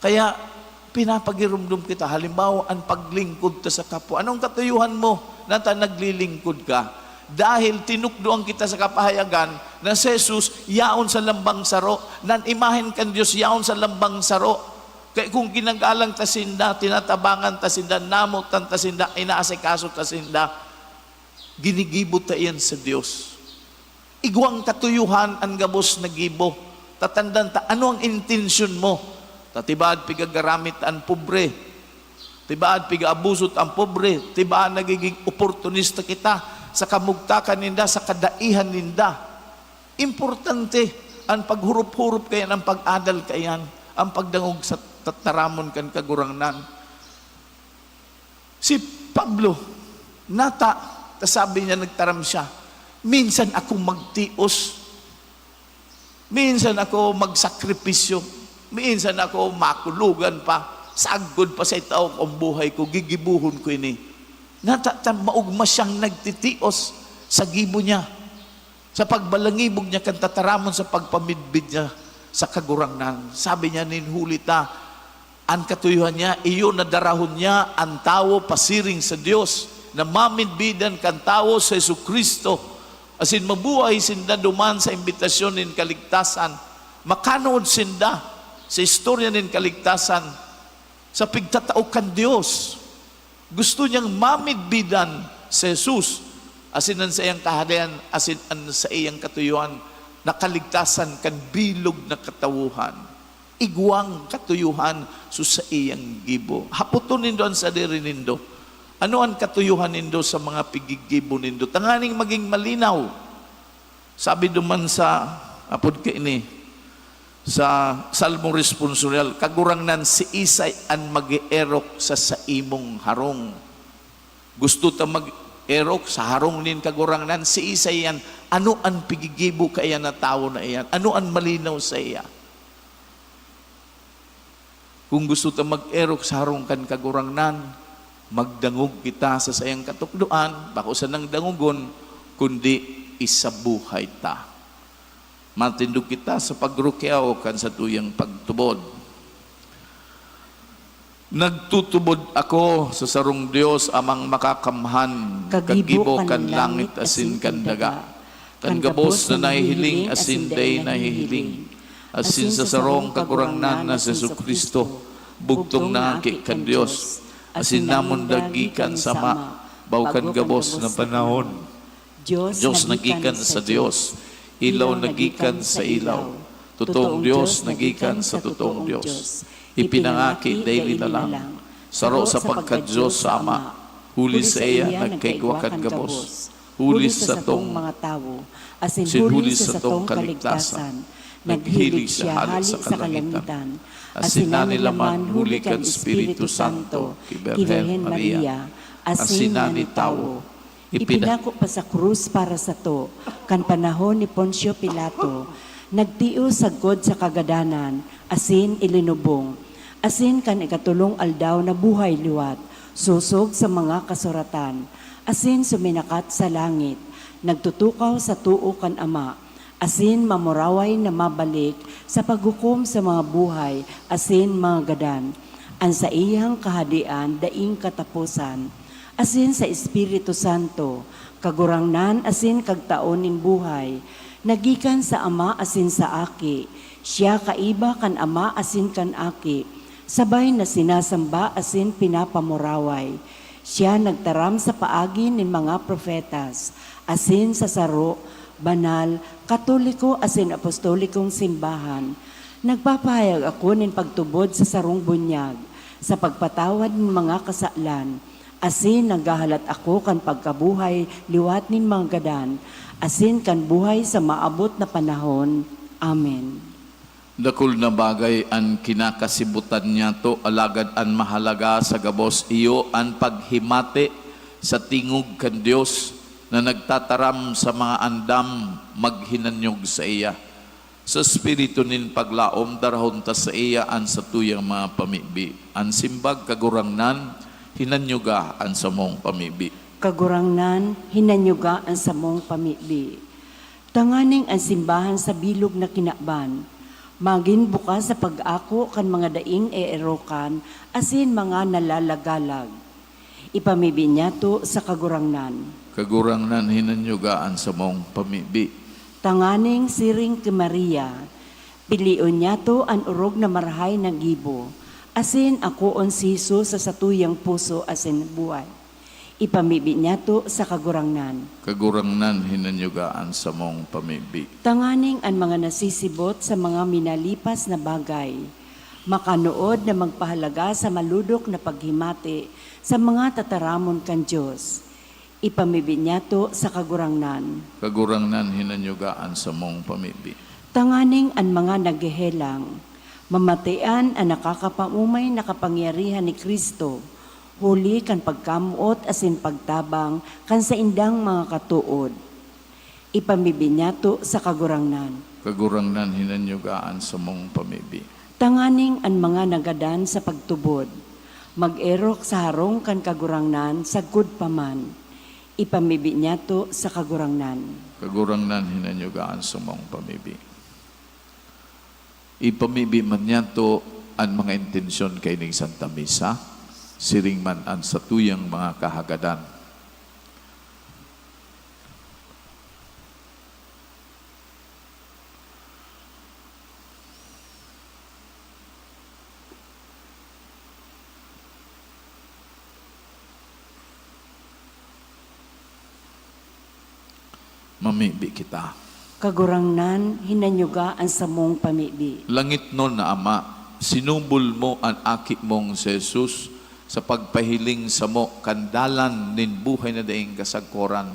Kaya pinapagirumdom kita, halimbawa, an paglingkod ta sa kapwa. Anong katuyuhan mo na ta naglilingkod ka? Dahil tinukdoan kita sa kapahayagan na si Jesus yaon sa lambang saro, nan imahen kan Dios yaon sa lambang saro. Kaya kung ginagalang ta sinda, tinatabangan ta sinda, namotan ta sinda, inaasikaso ta sinda, ginigibo ta iyan sa Dios. Igwang katuyuhan an gabos na gibo. Tatandan ta, ano ang intensyon mo? Ta tibaad pigagaramit an pobre. Tibaad pigaabuso ta an pobre. Tibaad nagiging oportunista kita sa kamugtakan ninda, sa kadaihan ninda. Importante an paghurup-hurup kaiyan, an pag-adal kaiyan, an pagdangog sa tataramon kan Kagurangnan. Si Pablo, nata, ta sabi niya, nagtaram siya, "Minsan ako magtios, minsan ako magsakripisyo, minsan ako makulogan pa, sagkod pa sa itao ko an buhay ko, gigibohon ko ini." Nata, ta, maogma siyang nagtitios sa gibo niya, sa pagbalangibog niya kan tataramon, sa pagpamidbid niya sa Kagurangnan. Sabi niya, "Nin huli ta, an katuyuhan niya, iyo na darahon niya an tawo pasiring sa Dios, na mamidbidan kan tawo si Jesu-Cristo, asin mabuhay sinda duman sa imbitasyon nin kaligtasan, makanood sinda sa istorya nin kaligtasan, sa pigtatao kan Dios." Gusto niyang mamidbidan si Jesus, asin an saiyang Kahadean, asin an saiyang katuyuhan na kaligtasan kan bilog na katawohan. Igwang katuyuhan so saiyang gibo. Hapoton nindo an sadiri nindo, ano an katuyuhan nindo sa mga pigigibo nindo, tanganing magin malinaw? Sabi duman sa, apod kaini, sa Salmo Responsorial, "Kagurangnan, siisay an mag-eerok sa saimong harong?" Gusto ta mag-erok sa harong nin Kagurangnan, siisay iyan? Ano an pigigibo kaiyan na tawo na iyan? Ano an malinaw saiya? Kun gusto ta mag-erok sa harong kan Kagurangnan, magdangog kita sa saiyang katukdoan, bako sanang dangogon, kundi isabuhay ta. Matindog kita sa pagrukyaw kan satuyang pagtubod. Nagtutubod ako sa sarong Dios, Amang Makakamhan, kagibo kan langit asin kan daga, kan gabos na nahihiling asin dai nahihiling, asin sa sarong Kagurangnan na si Jesu-Cristo, bugtong na Aki kan Dios, asin namundag gikan sa Ama, bago kan gabos na panahon. Dios na gikan sa Dios, ilaw na gikan sa ilaw, totoong Dios na gikan sa totoong Dios, ipinangaki daily na lang, saro sa pagka-Dios sa Ama, huli saiya nagkaigwa kan gabos, huli sa satong mga tawo, asin huli sa satong kaligtasan, naghilig siya hale sa kalangitan, asin nanilaman huli kan Espiritu Santo ki Birhen Maria, asin nagin tawo. Ipinako pa sa krus para sato, kan panahon ni Poncio Pilato, nagtios sagkod sa kagadanan, asin ilinubong. Asin kan ikatolong aldaw nabuhay liwat, sosog sa mga kasuratan, asin suminakat sa langit, nagtutukaw sa too kan Ama, asin mamuraway na mabalik sa paghukom sa mga buhay asin mga gadan. An saiyang Kahadean daing kataposan, asin sa Espiritu Santo, Kagurangnan asin Kagtaon nin buhay, na gikan sa Ama asin sa Aki. Siya kaiba kan Ama asin kan Aki, sabay na sinasamba asin pinapamuraway. Siya nagtaram sa paagi nin mga propetas, asin sa saro, banal, katoliko asin apostolikong simbahan. Nagpapahayag ako nin pagtubod sa sarong bunyag, sa pagpatawad nin mga kasalan, asin naghahalat ako kan pagkabuhay liwat nin mga gadan, asin kan buhay sa maabot na panahon. Amen. Dakul na bagay an kinakasibutan niyato, alagad an mahalaga sa gabos iyo an paghimati sa tingog kan Dios na nagtataram sa mga andam maghinanyog saiya. Sa espiritu nin paglaom, darahon ta saiya an satuyang mga pamibi. An simbag, Kagurangnan, hinanyuga an samong pamibi. Kagurangnan, hinanyuga an samong pamibi. Tanganing an simbahan sa bilog na kinaban magin bukas sa pag-ako kan mga daing eerokan asin mga nalalagalag. Ipamibi niyato sa Kagurangnan. Kagurangnan, hinanyuga an samong pamibi. Tanganing siring ki Maria, pilion niyato an orog na marahay na gibo, asin akoon si Jesus sa satuyang puso asin buhay. Ipamibi niyato sa Kagurangnan. Kagurangnan, hinanyuga an samong pamibi. Tanganing an mga nasisibot sa mga minalipas na bagay, makanood na magpahalaga sa malodok na paghimati sa mga tataramon kan Dios. Ipamibi niyato sa Kagurangnan. Kagurangnan, hinanyuga an samong pamibi. Tanganing an mga naghehelang, mamatian an nakakapaumay na kapangyarihan ni Cristo, huli kan pagkamoot asin pagtabang kan saindang mga katood. Ipamibi niyato sa Kagurangnan. Kagurangnan, hinanyuga an samong pamibi. Tanganing an mga nagadan sa pagtubod, mag-erok sa harong kan Kagurangnan sagkod pa man. Ipamibi niyato sa Kagurangnan. Kagurangnan, hinanyuga an samong pamibi. Ipamibi man niyato an mga intensyon kaining Santa Misa, siring man an satuyang mga kahagadan. Mamibi kita. Kagurangnan, hinanyuga an samong pamibi. Langitnon na Ama, sinubol mo an Aki mong si Jesus sa pagpahiling samo kan dalan nin buhay na daing kasagkoran.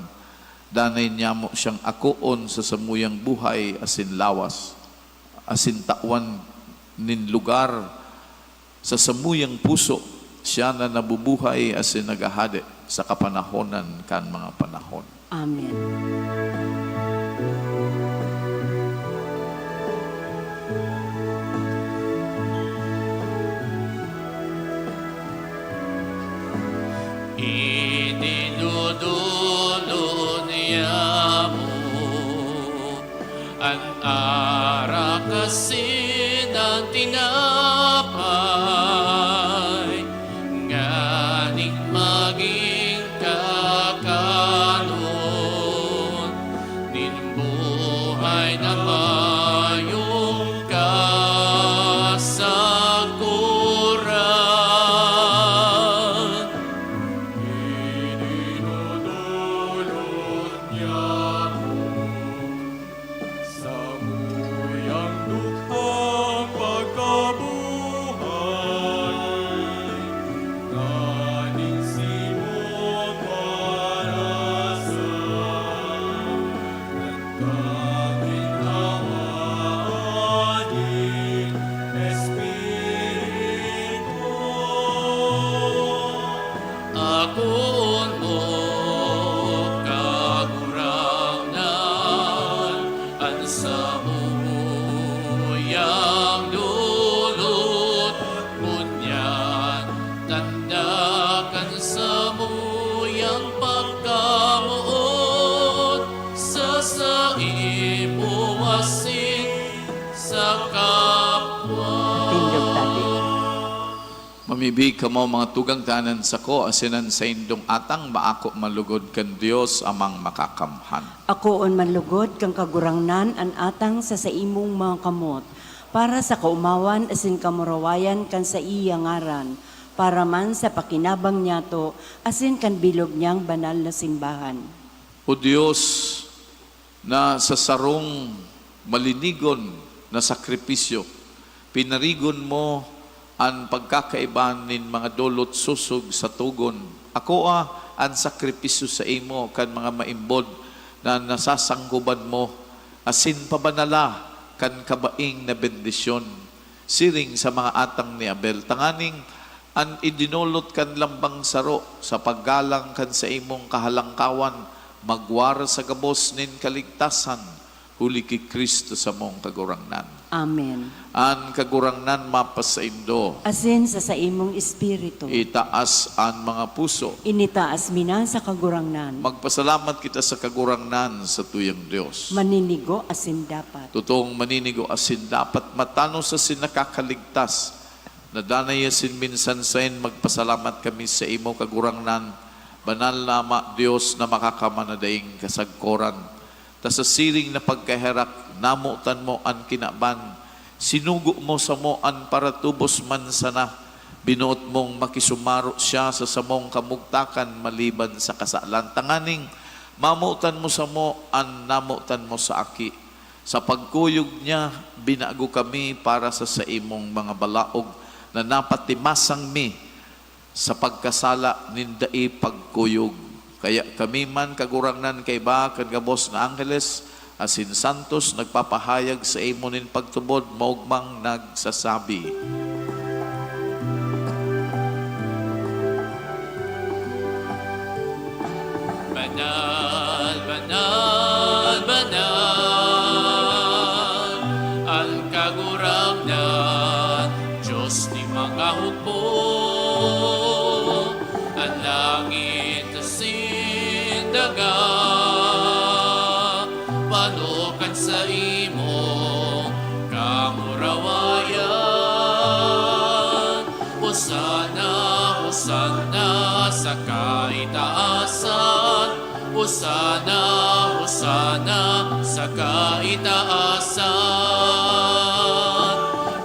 Danay niyamo siyang akoon sa samuyang buhay asin lawas, asin tawan nin lugar sa samuyang puso, siya na nabubuhay asin naghahade sa kapanahonan kan mga panahon. Amen. Idinodolon niyamo an arak asin an tinapay, nganing magin kakanon nin buhay na mayong kasagkoran. Idinodolon niyamo samuyang dukhang pagkabuhay, nganing simong parasal kan kaginhawaan nin Espiritu. Akoon mo, Kagurangnan, an samuyang lolot, ngunyan tanda kan samuyang pagkamoot sa saimo asin sa kapwa. Tindog ta, Tito. Mamibi kamo, mga tugang, ta an sako asin an saindong atang maako man lugod kan Dios Amang Makakamhan. Akoon man lugod kan Kagurangnan an atang sa saimong mga kamot, para sa kaomawan asin kamurawayan kan saiya ngaran, Para man sa pakinabang niyato asin kan bilog niyang banal na simbahan. O Dios, na sa sarong malinigon na sakripisyo, pinarigon mo an pagkakaiba nin mga dolot sosog sa togon. Akoa an sakripisyo saimo kan mga maimbod na nasasangkoban mo, asin pabanala kan kabaing na bendisyon, siring sa mga atang ni Abel, tanganing an idinolot kan lambang saro sa paggalang kan saimong kahalangkawan magwara sa gabos nin kaligtasan, huli ki Cristo samong Kagurangnan. Amen. An Kagurangnan mapasaindo. Asin sa saimong espiritu. Itaas an mga puso. Initaas mi na sa Kagurangnan. Magpasalamat kita sa Kagurangnan, sa tuyang Dios. Maninigo asin dapat. Totoong maninigo asin dapat, matanos asin nakakaligtas. Nadanay asin minsan saen magpasalamat kami saimo, Kagurangnan, Banal na Ama, Dios na makakamana daing kasagkoran. Ta sa siring na pagkaherak, namotan mo an kinaban. Sinugo mo samo an paratubos man sana. Binoot mong makisumaro siya sa samong kamugtakan maliban sa kasalan, tanganing mamotan mo samo an namotan mo sa Aki. Sa pagkuyog niya, binago kami para sa saimong mga balaog na napatimasang mi sa pagkasala nin dai pagkuyog. Kaya kami man, Kagurangnan, kaiba kan gabos na angheles asin santos, nagpapahayag saimo nin pagtubod, maogmang nagsasabi, "Banal, banal, banal, an Kagurangnan, Dios nin mga hukbo. An langit asin daga, pano kan saimong kamurawayan. Hosana, Hosana sa kaitaasan. Hosana, Hosana sa kaitaasan.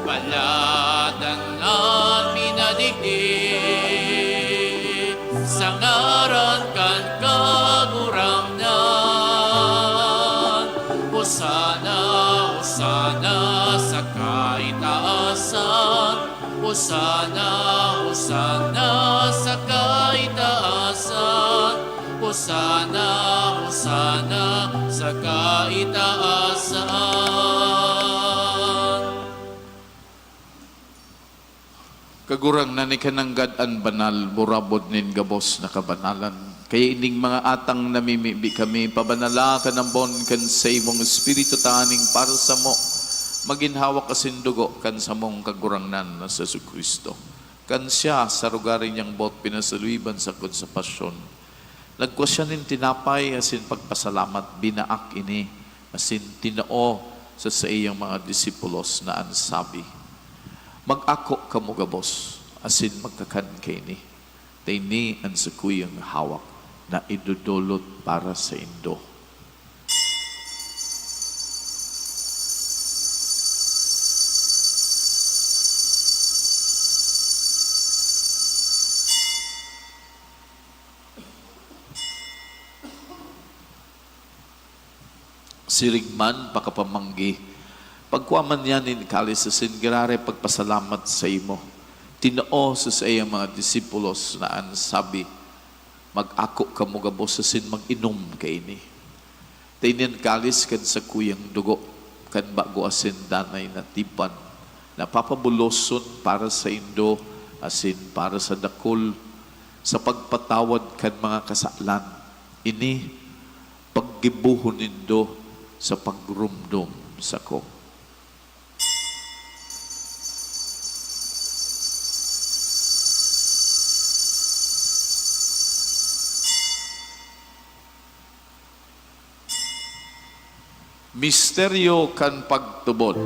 Palad an minadigdi sa ngaran kan Kagurangnan. Hosana, Hosana sa kaitaasan. Hosana, Hosana sa kaitaasan. Hosana, Hosana sa kaitaasan." Kagurangnan, ika nanggad an banal, burabod nin gabos na kabanalan. Kaya ining mga atang namimibi kami, pabanala kan ambon kan saimong Espiritu tanganing para samo magin hawak asin dugo kan samong Kagurangnan na si Jesu-Cristo. Kan siya, sa rugari niyang boot pinasaluiban sagkod sa pasyon, nagkua siya nin tinapay asin pagpasalamat, binaak ini asin tinao sa saiyang mga disipulos na an sabi, "Mag-ako kamo gabos asin magkakan kaini, ta ini an sakuyang hawak na idodolot para saindo." Siring man, pakapamanggi, pagkua man niya nin kalis asin giraray pagpasalamat saimo, tinao sa saiyang mga disipulos na an sabi, "Mag-ako kamo gabos asin mag-inom kaini. Ta ini an kalis kan sakuyang dugo kan bago asin danay na tipan, na papabuloson para saindo asin para sa dakul sa pagpatawad kan mga kasalan. Ini paggibohon nindo sa pagromdom sako." Misteryo kan pagtubod.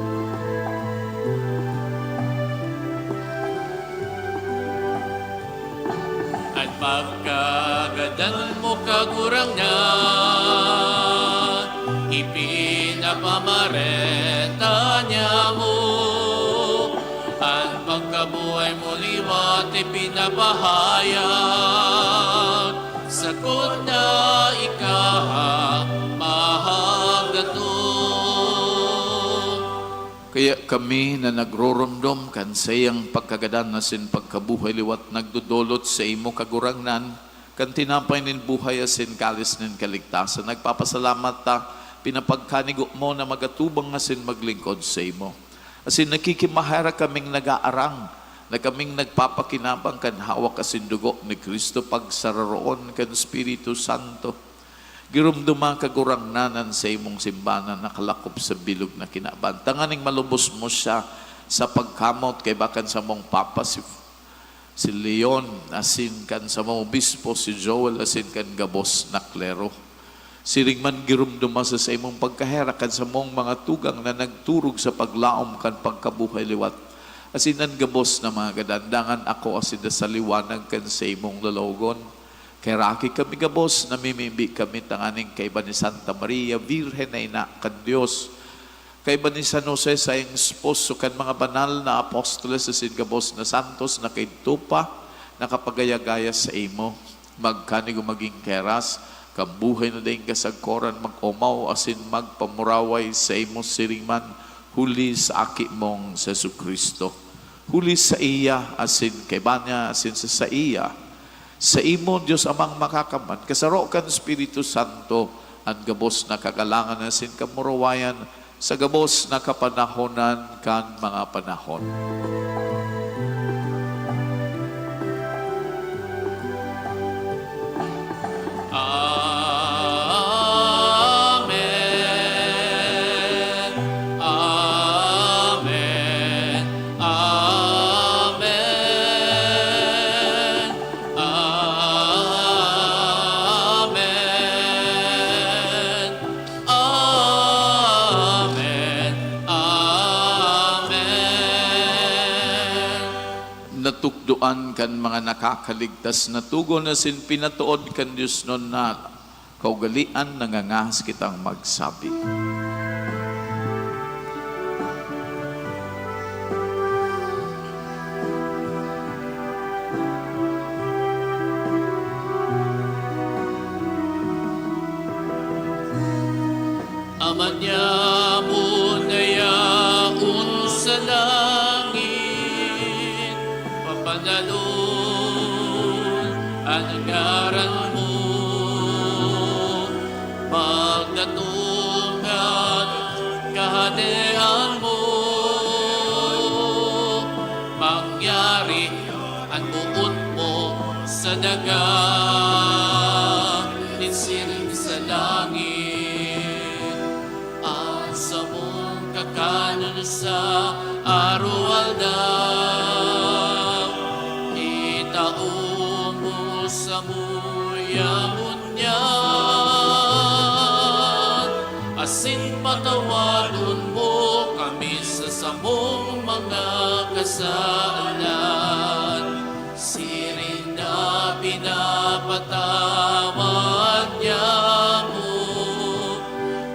An pagkagadan mo, Kagurangnan, ipinapamareta niamo. An pagkabuhay mo liwat pinapahayag, sakot na ika mahagdato. Kaya kami na nagroromdom kan saiyang pagkagadan asin pagkabuhay liwat nagdodolot sa imo, Kagurangnan, kan tinapay nin buhay asin kalis nin kaligtasan. Nagpapasalamat ta, pinapagkanigo mo na magatubang asin maglingkod saimo. Asin nakikimaherak kaming nag-aarang na kaming nagpapakinabang kan hawak asin dugo ni Cristo pagsararoon kan Espiritu Santo. Giromdoma, Kagurangnan, an saimong simbahan na nakalakop sa bilog na kinaban, tanganing malubos mo siya sa pagkamot kaiba kan samong Papa si, si Leon, asin kan samong Obispo si Joel, asin kan gabos na klero. Siring man, giromdoma sa saimong pagkaherak kan samong mga tugang na nagturog sa paglaom kan pagkabuhay liwat, asin an gabos na mga gadan. Dangan ako asin da sa liwanag kan saimong lalawogon. Kaheraki kami gabos, namimibi kami tanganing kaiba ni Santa Maria, Birhen na Ina kan Dios, kaiba ni San Jose, saiyang esposo, kan mga banal na apostoles asin gabos na santos na kaidto pa nakapagaya-gaya saimo, magkanigo magin keras kan buhay na daing kasagkoran, mag-omaw asin magpamuraway saimo siring man, huli sa Aki mong si Jesu-Cristo. Huli saiya, asin kaiba niya, asin sa saiya, saimo, Dios Amang Makakamhan, kasaro kan Espiritu Santo, an gabos na kagalangan asin kamurawayan sa gabos na kapanahonan kan mga panahon. Amen. Amen. Amen. Amen. Amen. Amen. Natukdoan kan mga nakakaligtas na togon asin pinatood kan diosnon na kaugalean, nangangahas kitang magsabi. Ama niamo na yaon sa langit, papanalon an ngaran mo. Magdatong an Kahadean mo. Mangyari an boot mo sa daga, nin siring sa langit. An samong kakanon sa araw-aldaw, itao mo samuya ngunyan, asin patawadon mo kami sa samong mga kasalan, siring na pinapatawad niamo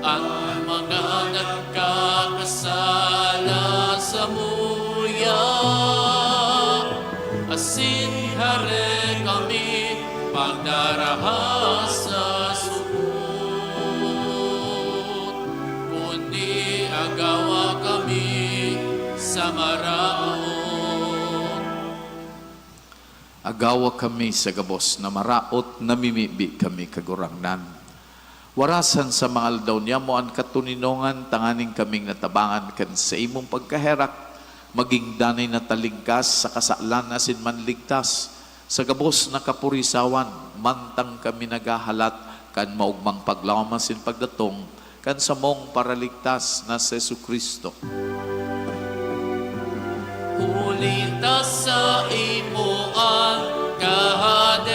an mga nagkakasala samuya, asin hare kami pagdaraha sa sugod, kundi agawa kami sa maraot. Agawa kami sa gabos na maraot, namimibi kami, Kagurangnan. Warasan sa mga aldaw niamo an katoninongan, tanganing kaming natabangan kan saimong pagkaherak, magin danay na talingkas sa kasalan asin manligtas sa gabos na kapurisawan, mantang kami naghahalat kan maogmang paglaom asin pagdatong kan samong Paraligtas na si Jesu-Cristo. Huli ta saimo an kahadean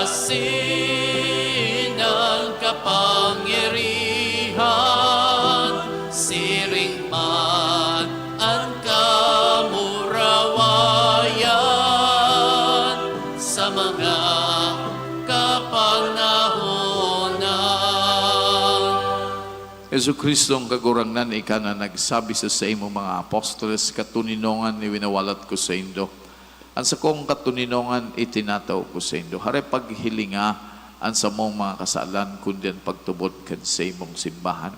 asin an kapangyarihan, siring man an kamurawayan sa mga kapanahonan. Jesu-Cristong Kagurangnan, ika na nagsabi sa saimong mga apostoles, "Katoninongan iwinawalat ko saindo, an sakong katoninongan itinatao ko saindo." Hare paghilinga an samong mga kasalan, kundi an pagtubod kan saimong simbahan.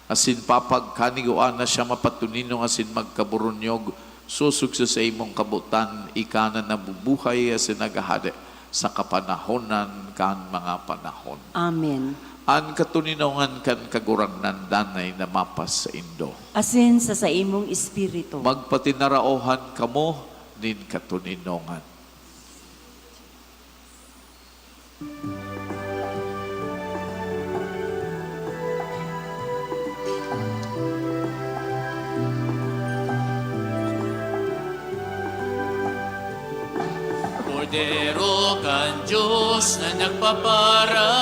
Asin papagkanigua na siya mapatoninong asin magkaburunyog, sosog sa saimong kabotan, ika na nabubuhay asin naghahade sa kapanahonan kan mga panahon. Amen. An katoninongan kan Kagurangnan danay na mapasaindo. Asin sa saimong espiritu. Magpatinaraohan kamo nin katoninongan. Kordero kan Dios na nagpapara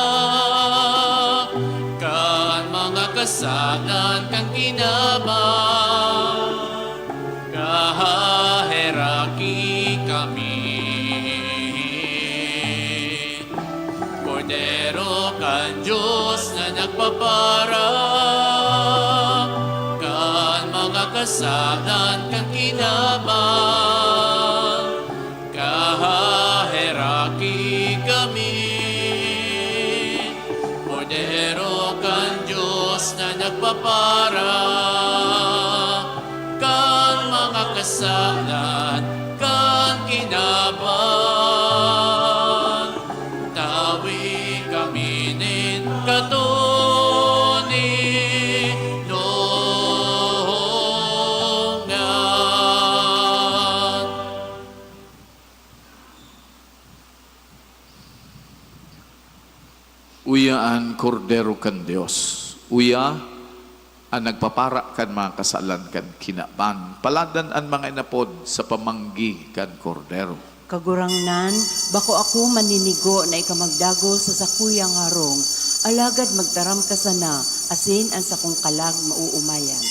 kan mga kasalan kan kinaban, kahaheraki kami. Kordero kan Dios na nagpapara kan mga kasalan kan kinaban, kahaheraki kami. Kordero kan Dios na nagpapara kan mga kasalan kan kinaban, tawi kami nin katoninongan. Uya an Kordero kan Dios. Uya an nagpapara kan mga kasalan kan kinaban. Paladan an mga inapod sa pamanggi kan Kordero. Kagurangnan, bako ako maninigo na ika magdagos sa sakuyang harong, alagad magtaram ka sana, asin an sakong kalag maoomayan.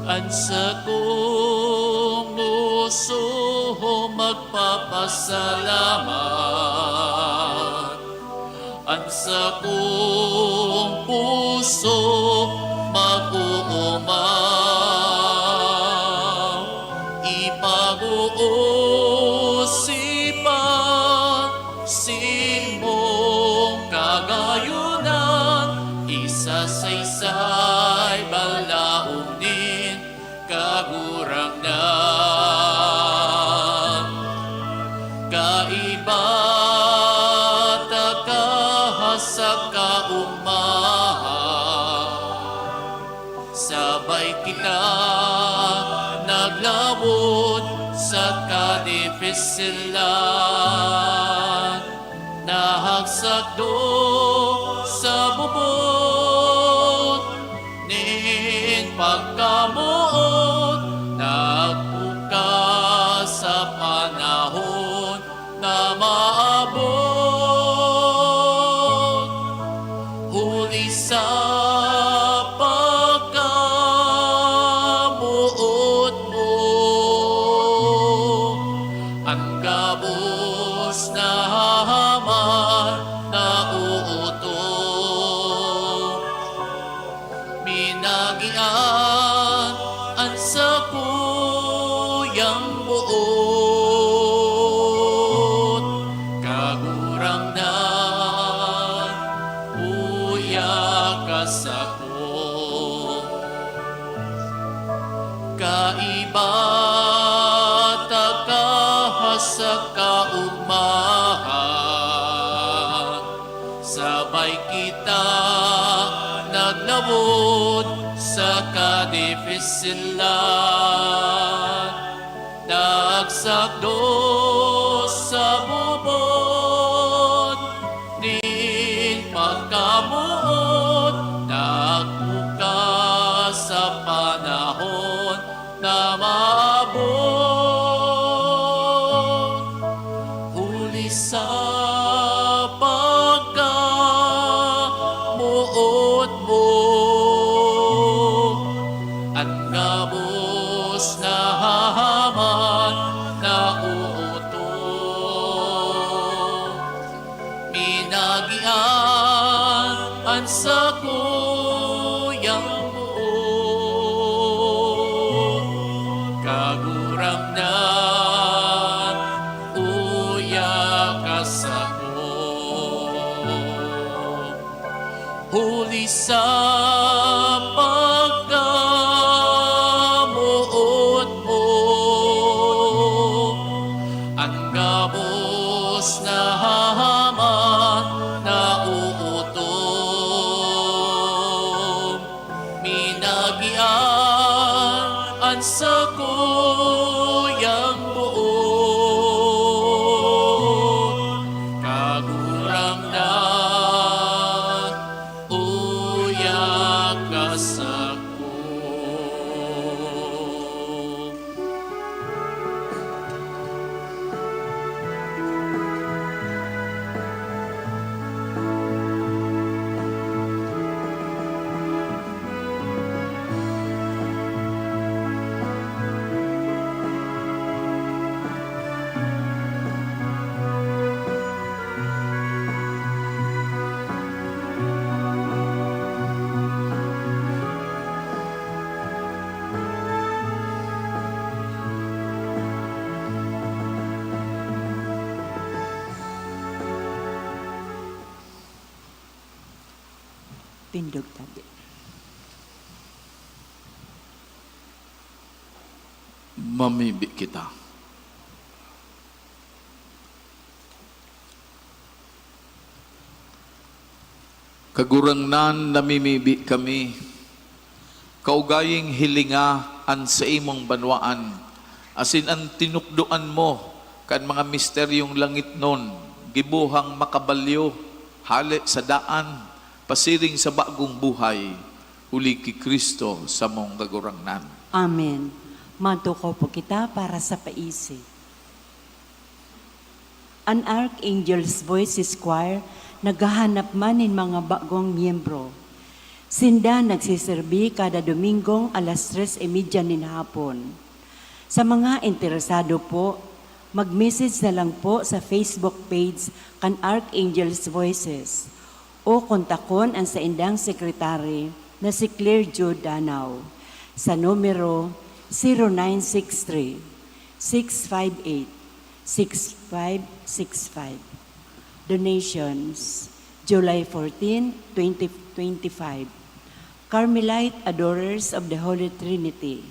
An sakong ngoso magpapasalamat, an sakong puso mag-oomaw. Ipag-oosipan simong kagayonan, isasaysay balaog nin Kagurangnan. Kaiba taka sa kaogmahan. Sabay kita naglawod sa kadifisilan, nahagsakdo sa bubot nin pagkamoot, nagpukas sa panahon na maabot. Huli sa pagkamoot mo, an gabos na hahaman na uotok. Minagian an sakuyang boot, Kagurangnan, uya ka sako. Kaiba taka sa kaogmahan. Sabay kita naglawod sa kadifisilan, nagsakdo sa nahahaman, naooto. Minagian an sakuyang boot, Kagurangnan, uya ka sako. Huli sa pagkamoot mo, an gabos nahahaman, naootom. Minagian an sakuyang boot, Kagurangnan, uya ka sako. Tindog tabi. Mamibi kita. Kagurangnan, namimibi kami, kaugaying hilinga an saimong banwaan, asin an tinukdoan mo kan mga misteryong langitnon, gibohang makabalyo, hale sa daan, pasiring sa bagong buhay, huli ki Cristo samong Kagurangnan. Amen. Matukaw po kita para sa paisi. An Archangel's Voices Choir naghahanap man nin mga bagong miyembro. Sinda nagseserbi kada Domingong alas tres y media nin hapon. Sa mga interesado po, mag-message na lang po sa Facebook page kan Archangel's Voices o kontakon an saindang sekretary na si Claire Jo Danao sa numero zero nine six three, six five eight, six five six five. Donations, July fourteen, twenty twenty-five. Carmelite Adorers of the Holy Trinity,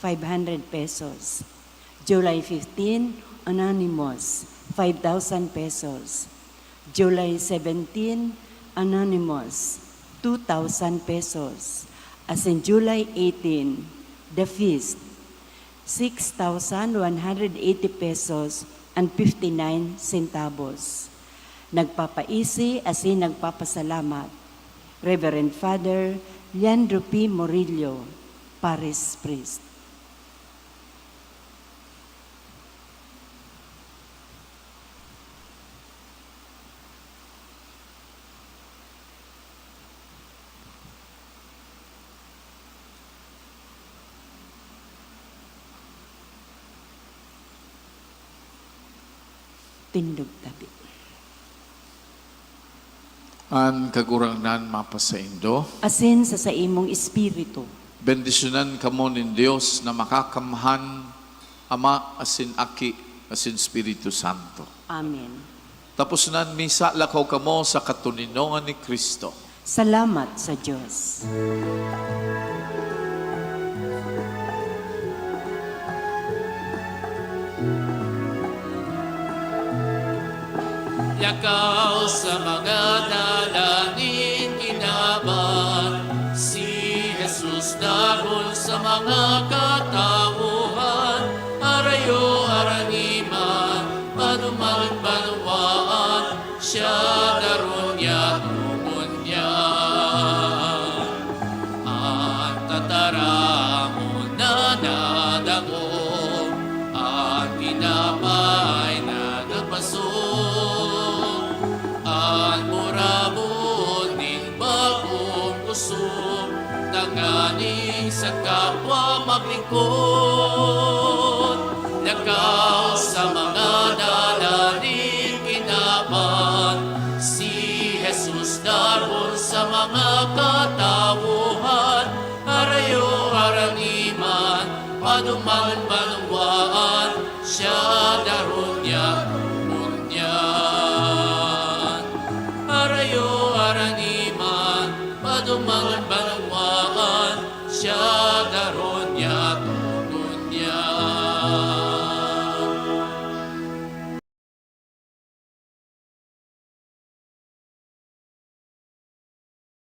five hundred pesos. July fifteen, Anonymous, five thousand pesos. July seventeen, Anonymous, two thousand pesos. Asin July eighteen, The Feast, six thousand one hundred eighty pesos and fifty-nine centavos. Nagpapaisi asin nagpapasalamat, Reverend Father Leandro P. Murillo, Parish Priest. Tindog tabi. An Kagurangnan mapasaindo. Asin sa saimong espiritu. Bendisyonan kamo nin Dios na Makakamhan, Ama asin Aki asin Espiritu Santo. Amen. Tapos na an misa, lakaw kamo sa katoninongan ni Cristo. Salamat sa Dios. Lakaw sa mga dalan nin kinaban, si Jesus dagon sa mga katawohan, harayo, harani man, panuman, banwaan, siya daron niya, togon niya. An tataramon na nadangog, an tinapay na nagpasong, an burabod nin bagong kusog, tanganing sa kapwa maglingkod. Lakaw sa mga dalan nin kinaban, si Jesus darhon sa mga katawohan. Harayo, harani man, padumangon, banwaan, siya darhon niya ngunyan. Harayo, harani man, padumangon, banwaan, siya